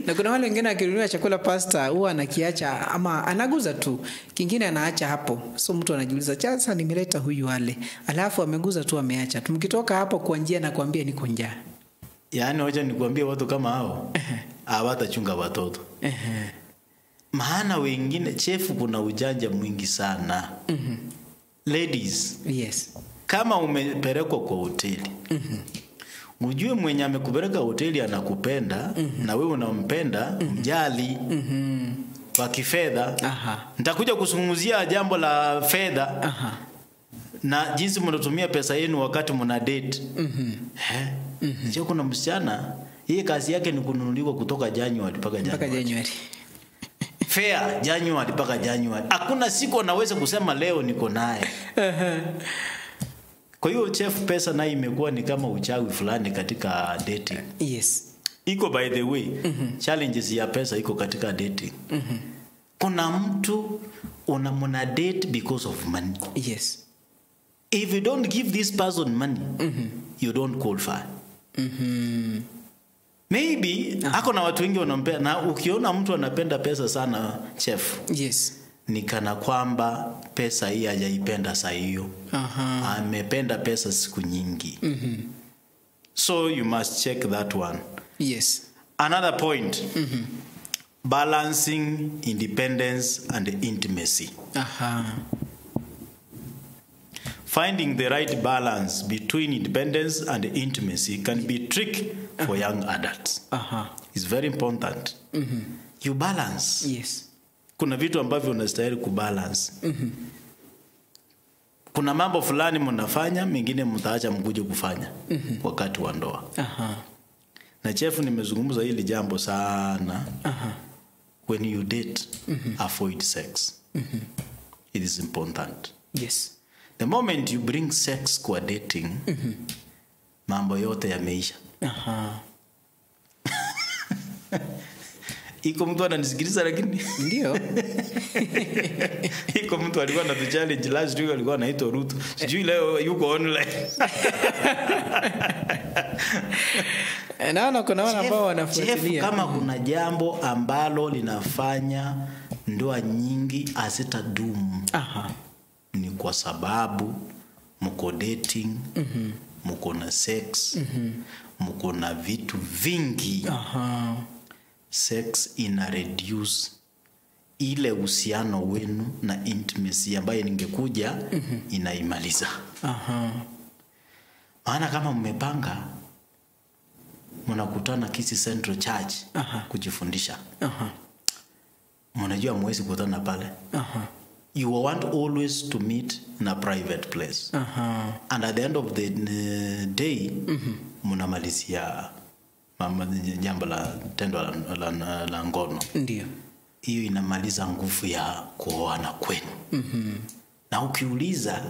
Na kuna wale wengine akinuliwa chakula pasta huwa anakiacha ama anaguza tu, kingine anaacha hapo. So mtu anajiuliza, sasa nimeleta huyu ale, alafu ameguza tu ameacha. Tumkitoka hapo kwa njia na kuambia niko njaa. Yaani wacha nikuambie watu kama hao hawatachunga watoto. Maana wengine chefu, kuna ujanja mwingi sana. Ladies. Yes. Kama umepelekwa kwa hoteli, ujue mwenye amekupeleka hoteli anakupenda, na wewe unampenda, mjali kwa kifedha. Nitakuja kuzungumzia jambo la fedha na jinsi mnatumia pesa yenu wakati mna date. Sio kuna msichana yeye kazi yake ni kununuliwa kutoka January mpaka January. Fair January mpaka January. Hakuna siku anaweza kusema leo niko naye. Kwa hiyo chef, pesa nayo imekuwa ni kama uchawi fulani katika dating. Yes. Iko by the way, challenges ya pesa iko katika dating. Kuna mtu unamuna date because of money. Yes. If you don't give this person money, you don't qualify. Maybe ako na watu wengi wanampenda, na ukiona mtu anapenda pesa sana chef. Yes. Ni kana kwamba pesa hii hajaipenda saa hiyo. Amependa pesa siku nyingi. So you must check that one. Yes. Another point. Balancing independence and intimacy. Finding the right balance between independence and intimacy can be tricky for young adults. It's very important. You balance. Yes. Kuna vitu ambavyo unastahili kubalance. Kuna mambo fulani mnafanya, mengine mtaacha mkuje kufanya wakati wa ndoa. Na chef, nimezungumza hili jambo sana. When you date, avoid sex. It is important. Yes. The moment you bring sex kwa dating, mambo yote yameisha. Iko mtu ananisikiliza lakini? Ndio. Iko mtu alikuwa anatuchallenge last week, alikuwa anaitwa Ruth. Sijui leo yuko online. Naona kuna wale ambao wanafuatilia. Kama kuna jambo ambalo linafanya ndoa nyingi hazitadumu. Ni kwa sababu mko dating, mko na sex, mko na vitu vingi. Sex ina reduce ile uhusiano wenu na intimacy ambayo ningekuja inaimaliza. Maana kama mmepanga mnakutana Kisii Central Church kujifundisha. Mnajua mwezi kutana pale. You want always to meet in a private place. And at the end of the day, mnamalizia jambo la tendo la ngono. Ndio. Hiyo inamaliza nguvu ya kuoana kwenu. Na ukiuliza,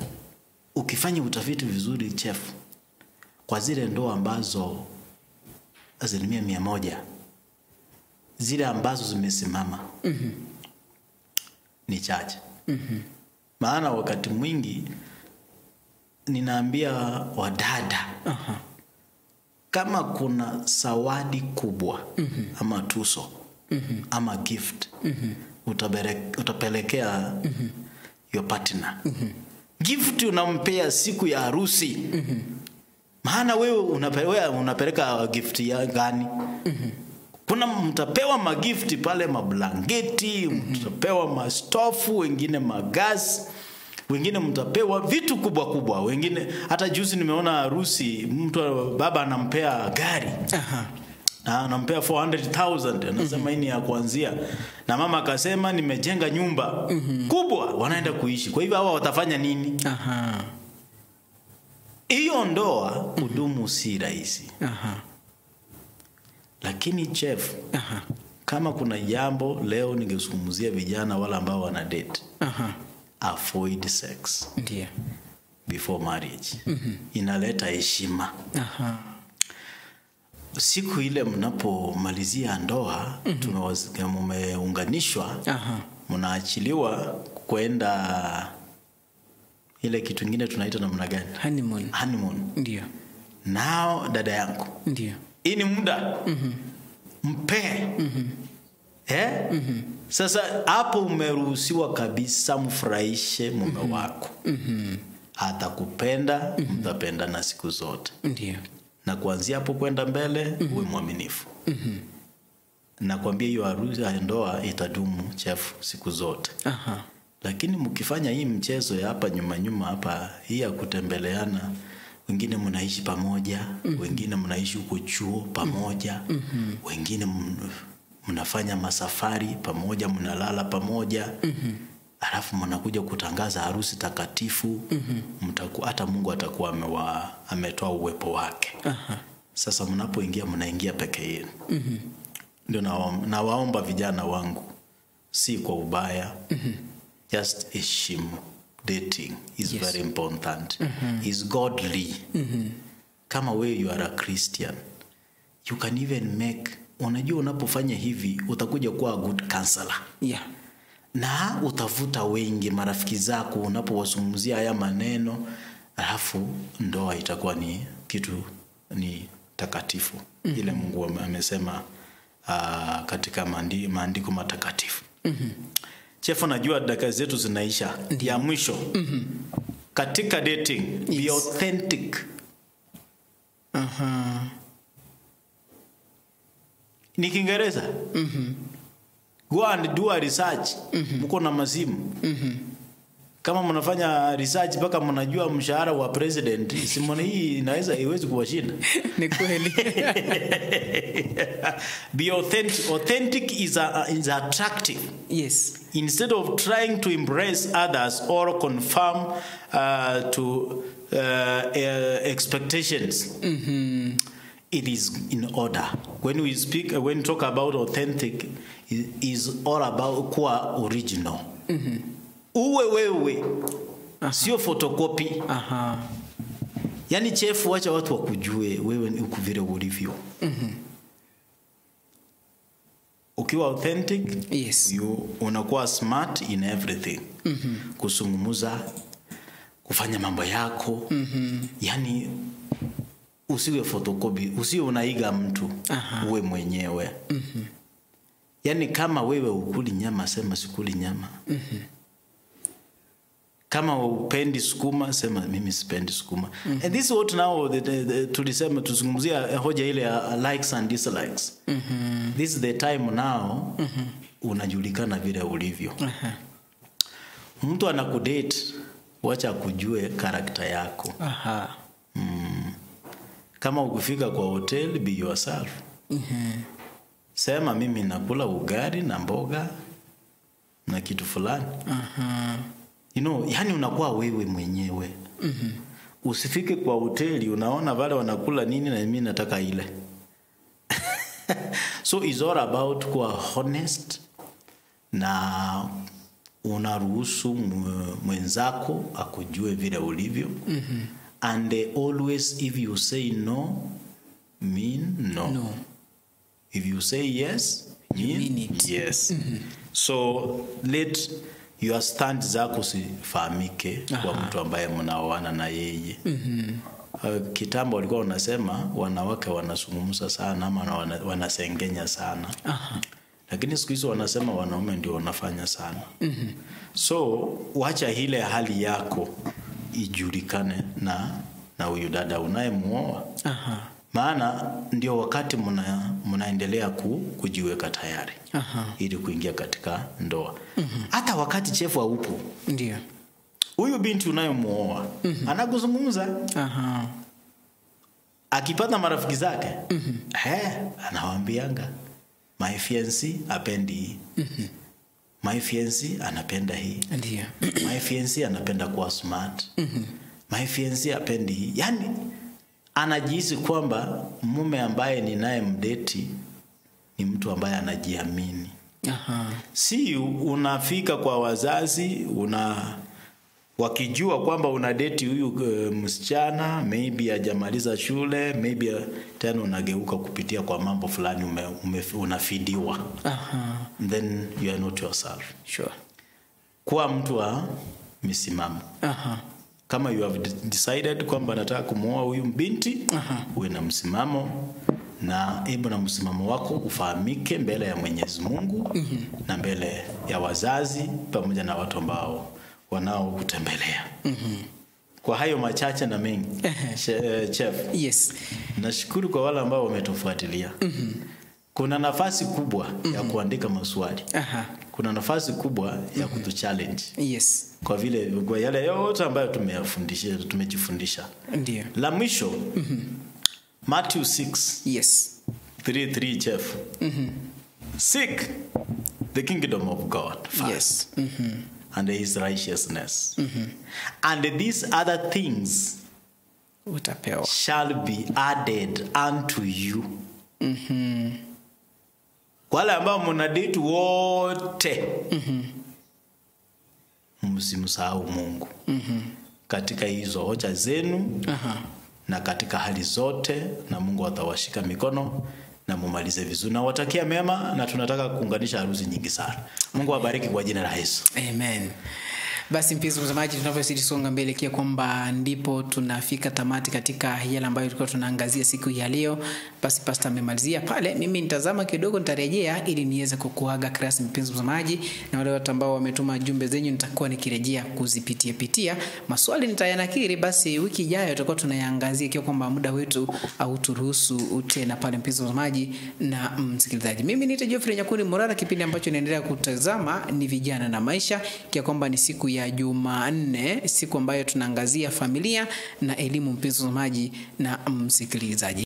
ukifanya utafiti vizuri chef, kwa zile ndoa ambazo 100%, zile ambazo zimesimama ni chache. Maana wakati mwingi ninaambia wadada, kama kuna zawadi kubwa ama tuso ama gift utapelekea your partner. Gift unampea siku ya harusi. Maana wewe unapeleka gift ya gani? Kuna mtapewa magifti pale, mablanketi, mtapewa mastofu, wengine magasi, wengine mtapewa vitu kubwa kubwa, wengine hata juzi nimeona harusi mtu baba anampea gari. Anampea 400,000, anasema hii ni ya kuanzia. Na mama akasema nimejenga nyumba kubwa, wanaenda kuishi. Kwa hivyo hawa watafanya nini? Hiyo ndoa kudumu si rahisi. Lakini chef, kama kuna jambo leo ningezungumzia vijana wale ambao wana date, avoid sex. Ndiyo. Before marriage. Inaleta heshima. Siku ile mnapomalizia ndoa, mmeunganishwa, mnaachiliwa kwenda ile kitu kingine tunaita namna gani? Honeymoon. Honeymoon. Ndiyo. Nao dada yangu. Ndiyo. Hii ni muda. Mpe. Sasa hapo umeruhusiwa kabisa mfurahishe mume wako. Atakupenda, mtapendana siku zote. Ndiyo. Na kuanzia hapo kwenda mbele, uwe mwaminifu. Nakwambia hiyo harusi ya ndoa itadumu chef siku zote. Lakini mkifanya hii mchezo ya hapa nyuma nyuma hapa, hii ya kutembeleana, wengine mnaishi pamoja, wengine mnaishi huko chuo pamoja, wengine mnafanya masafari pamoja, mnalala pamoja. Alafu mnakuja kutangaza harusi takatifu, hata Mungu atakuwa ametoa uwepo wake. Sasa mnapoingia mnaingia peke yenu. Ndio nawaomba vijana wangu, si kwa ubaya. Just heshimu. Dating is very important. Is godly. Kama wewe you are a Christian, you can even make, unajua unapofanya hivi utakuja kuwa a good counselor. Na utavuta wengi marafiki zako unapowazungumzia haya maneno, alafu ndoa itakuwa ni kitu ni takatifu. Ile Mungu amesema katika maandiko matakatifu. Chefu, najua dakika zetu zinaisha. Ya mwisho. Katika dating, be authentic. Ni Kiingereza? Go and do a research. Mko na masimu. Kama mnafanya research mpaka mnajua mshahara wa president, simoni hii inaweza iwezi kuwashinda. Ni kweli. Be authentic. Authentic is attractive. Yes. Instead of trying to embrace others or conform to expectations. It is in order. When we speak, when we talk about authentic, it is all about kuwa original. Uwe wewe, sio photocopy. Yani chefu, wacha watu wakujue wewe ni uko vile ulivyo. Ukiwa authentic, you unakuwa smart in everything. Kusungumuza, kufanya mambo yako. Yani usiwe photocopy, usiwe unaiga mtu, uwe mwenyewe. Yani kama wewe ukuli nyama, sema sikuli nyama. Kama upendi sukuma, sema mimi sipendi sukuma. And this is what now tulisema, tuzungumzia hoja ile ya likes and dislikes. This is the time now unajulikana vile ulivyo. Mtu anakudate, wacha akujue karakta yako. Kama ukifika kwa hotel, be yourself. Sema mimi nakula ugali na mboga na kitu fulani. You know, yani unakuwa wewe mwenyewe. Usifike kwa hoteli unaona wale wanakula nini na mimi nataka ile. So it's all about kuwa honest na unaruhusu mwenzako akujue vile ulivyo. And always if you say no, mean no. No. If you say yes, mean it. Yes. So let your stand zako sifahamike kwa mtu ambaye mnaoana na yeye. Kitambo walikuwa wanasema wanawake wanazungumza sana ama wanasengenya sana. Lakini siku hizo wanasema wanaume ndio wanafanya sana. So wacha ile hali yako ijulikane na huyu dada unayemuoa. Maana ndio wakati mnaendelea kujiweka tayari. Ili kuingia katika ndoa. Hata wakati chefu haupo. Ndio. Huyu binti unayemuoa anakuzungumza. Akipata marafiki zake, anawaambianga my fiancé apendi hii. My fiancé anapenda hii. Ndio. My fiancé anapenda kuwa smart. My fiancé hapendi hii. Yaani anajihisi kwamba mume ambaye ninaye mdeti ni mtu ambaye anajiamini. Si unafika kwa wazazi, wakijua kwamba una date huyu msichana, maybe hajamaliza shule, maybe tena unageuka kupitia kwa mambo fulani unafidiwa. Then you are not yourself. Sure. Kuwa mtu wa misimamo. Kama you have decided kwamba nataka kumuoa huyu binti, uwe na msimamo, na hebu na msimamo wako ufahamike mbele ya Mwenyezi Mungu na mbele ya wazazi pamoja na watu ambao wanaokutembelea. Kwa hayo machache na mengi, Chef. Yes. Nashukuru kwa wale ambao wametufuatilia. Kuna nafasi kubwa ya kuandika maswali. Kuna nafasi kubwa ya kutu-challenge. Yes. Kwa vile kwa yale yote ambayo tumejifundisha. Ndiyo. La mwisho, Matthew 6. Yes. 3:3, Chef. Seek the kingdom of God first. Yes. And his righteousness. And these other things utapewa, shall be added unto you. Kwa wale ambao mnadate wote, msimsahau Mungu katika hizo hoja zenu na katika hali zote, na Mungu atawashika mikono na mumalize vizuri. Nawatakia mema, na tunataka kuunganisha harusi nyingi sana. Mungu awabariki kwa jina la Yesu. Amen. Basi mpenzi mtazamaji, tunavyozidi songa mbele kia kwamba ndipo tunafika tamati katika yale ambayo tulikuwa tunaangazia siku ya leo. Basi pastor amemalizia pale, mimi nitazama kidogo, nitarejea ili niweze kukuaga kirasmi mpenzi mtazamaji, na wale watu ambao wametuma jumbe zenyu nitakuwa nikirejea kuzipitia pitia. Maswali nitayanakiri, basi wiki ijayo tutakuwa tunayaangazia ikiwa kwamba muda wetu hauturuhusu tena pale mpenzi mtazamaji na msikilizaji. Mimi ni Geoffrey Nyakundi Morara, kipindi ambacho naendelea kutazama ni Vijana na Maisha, kia kwamba ni siku ya Jumanne, siku ambayo tunaangazia familia na elimu mpenzi mtazamaji na msikilizaji.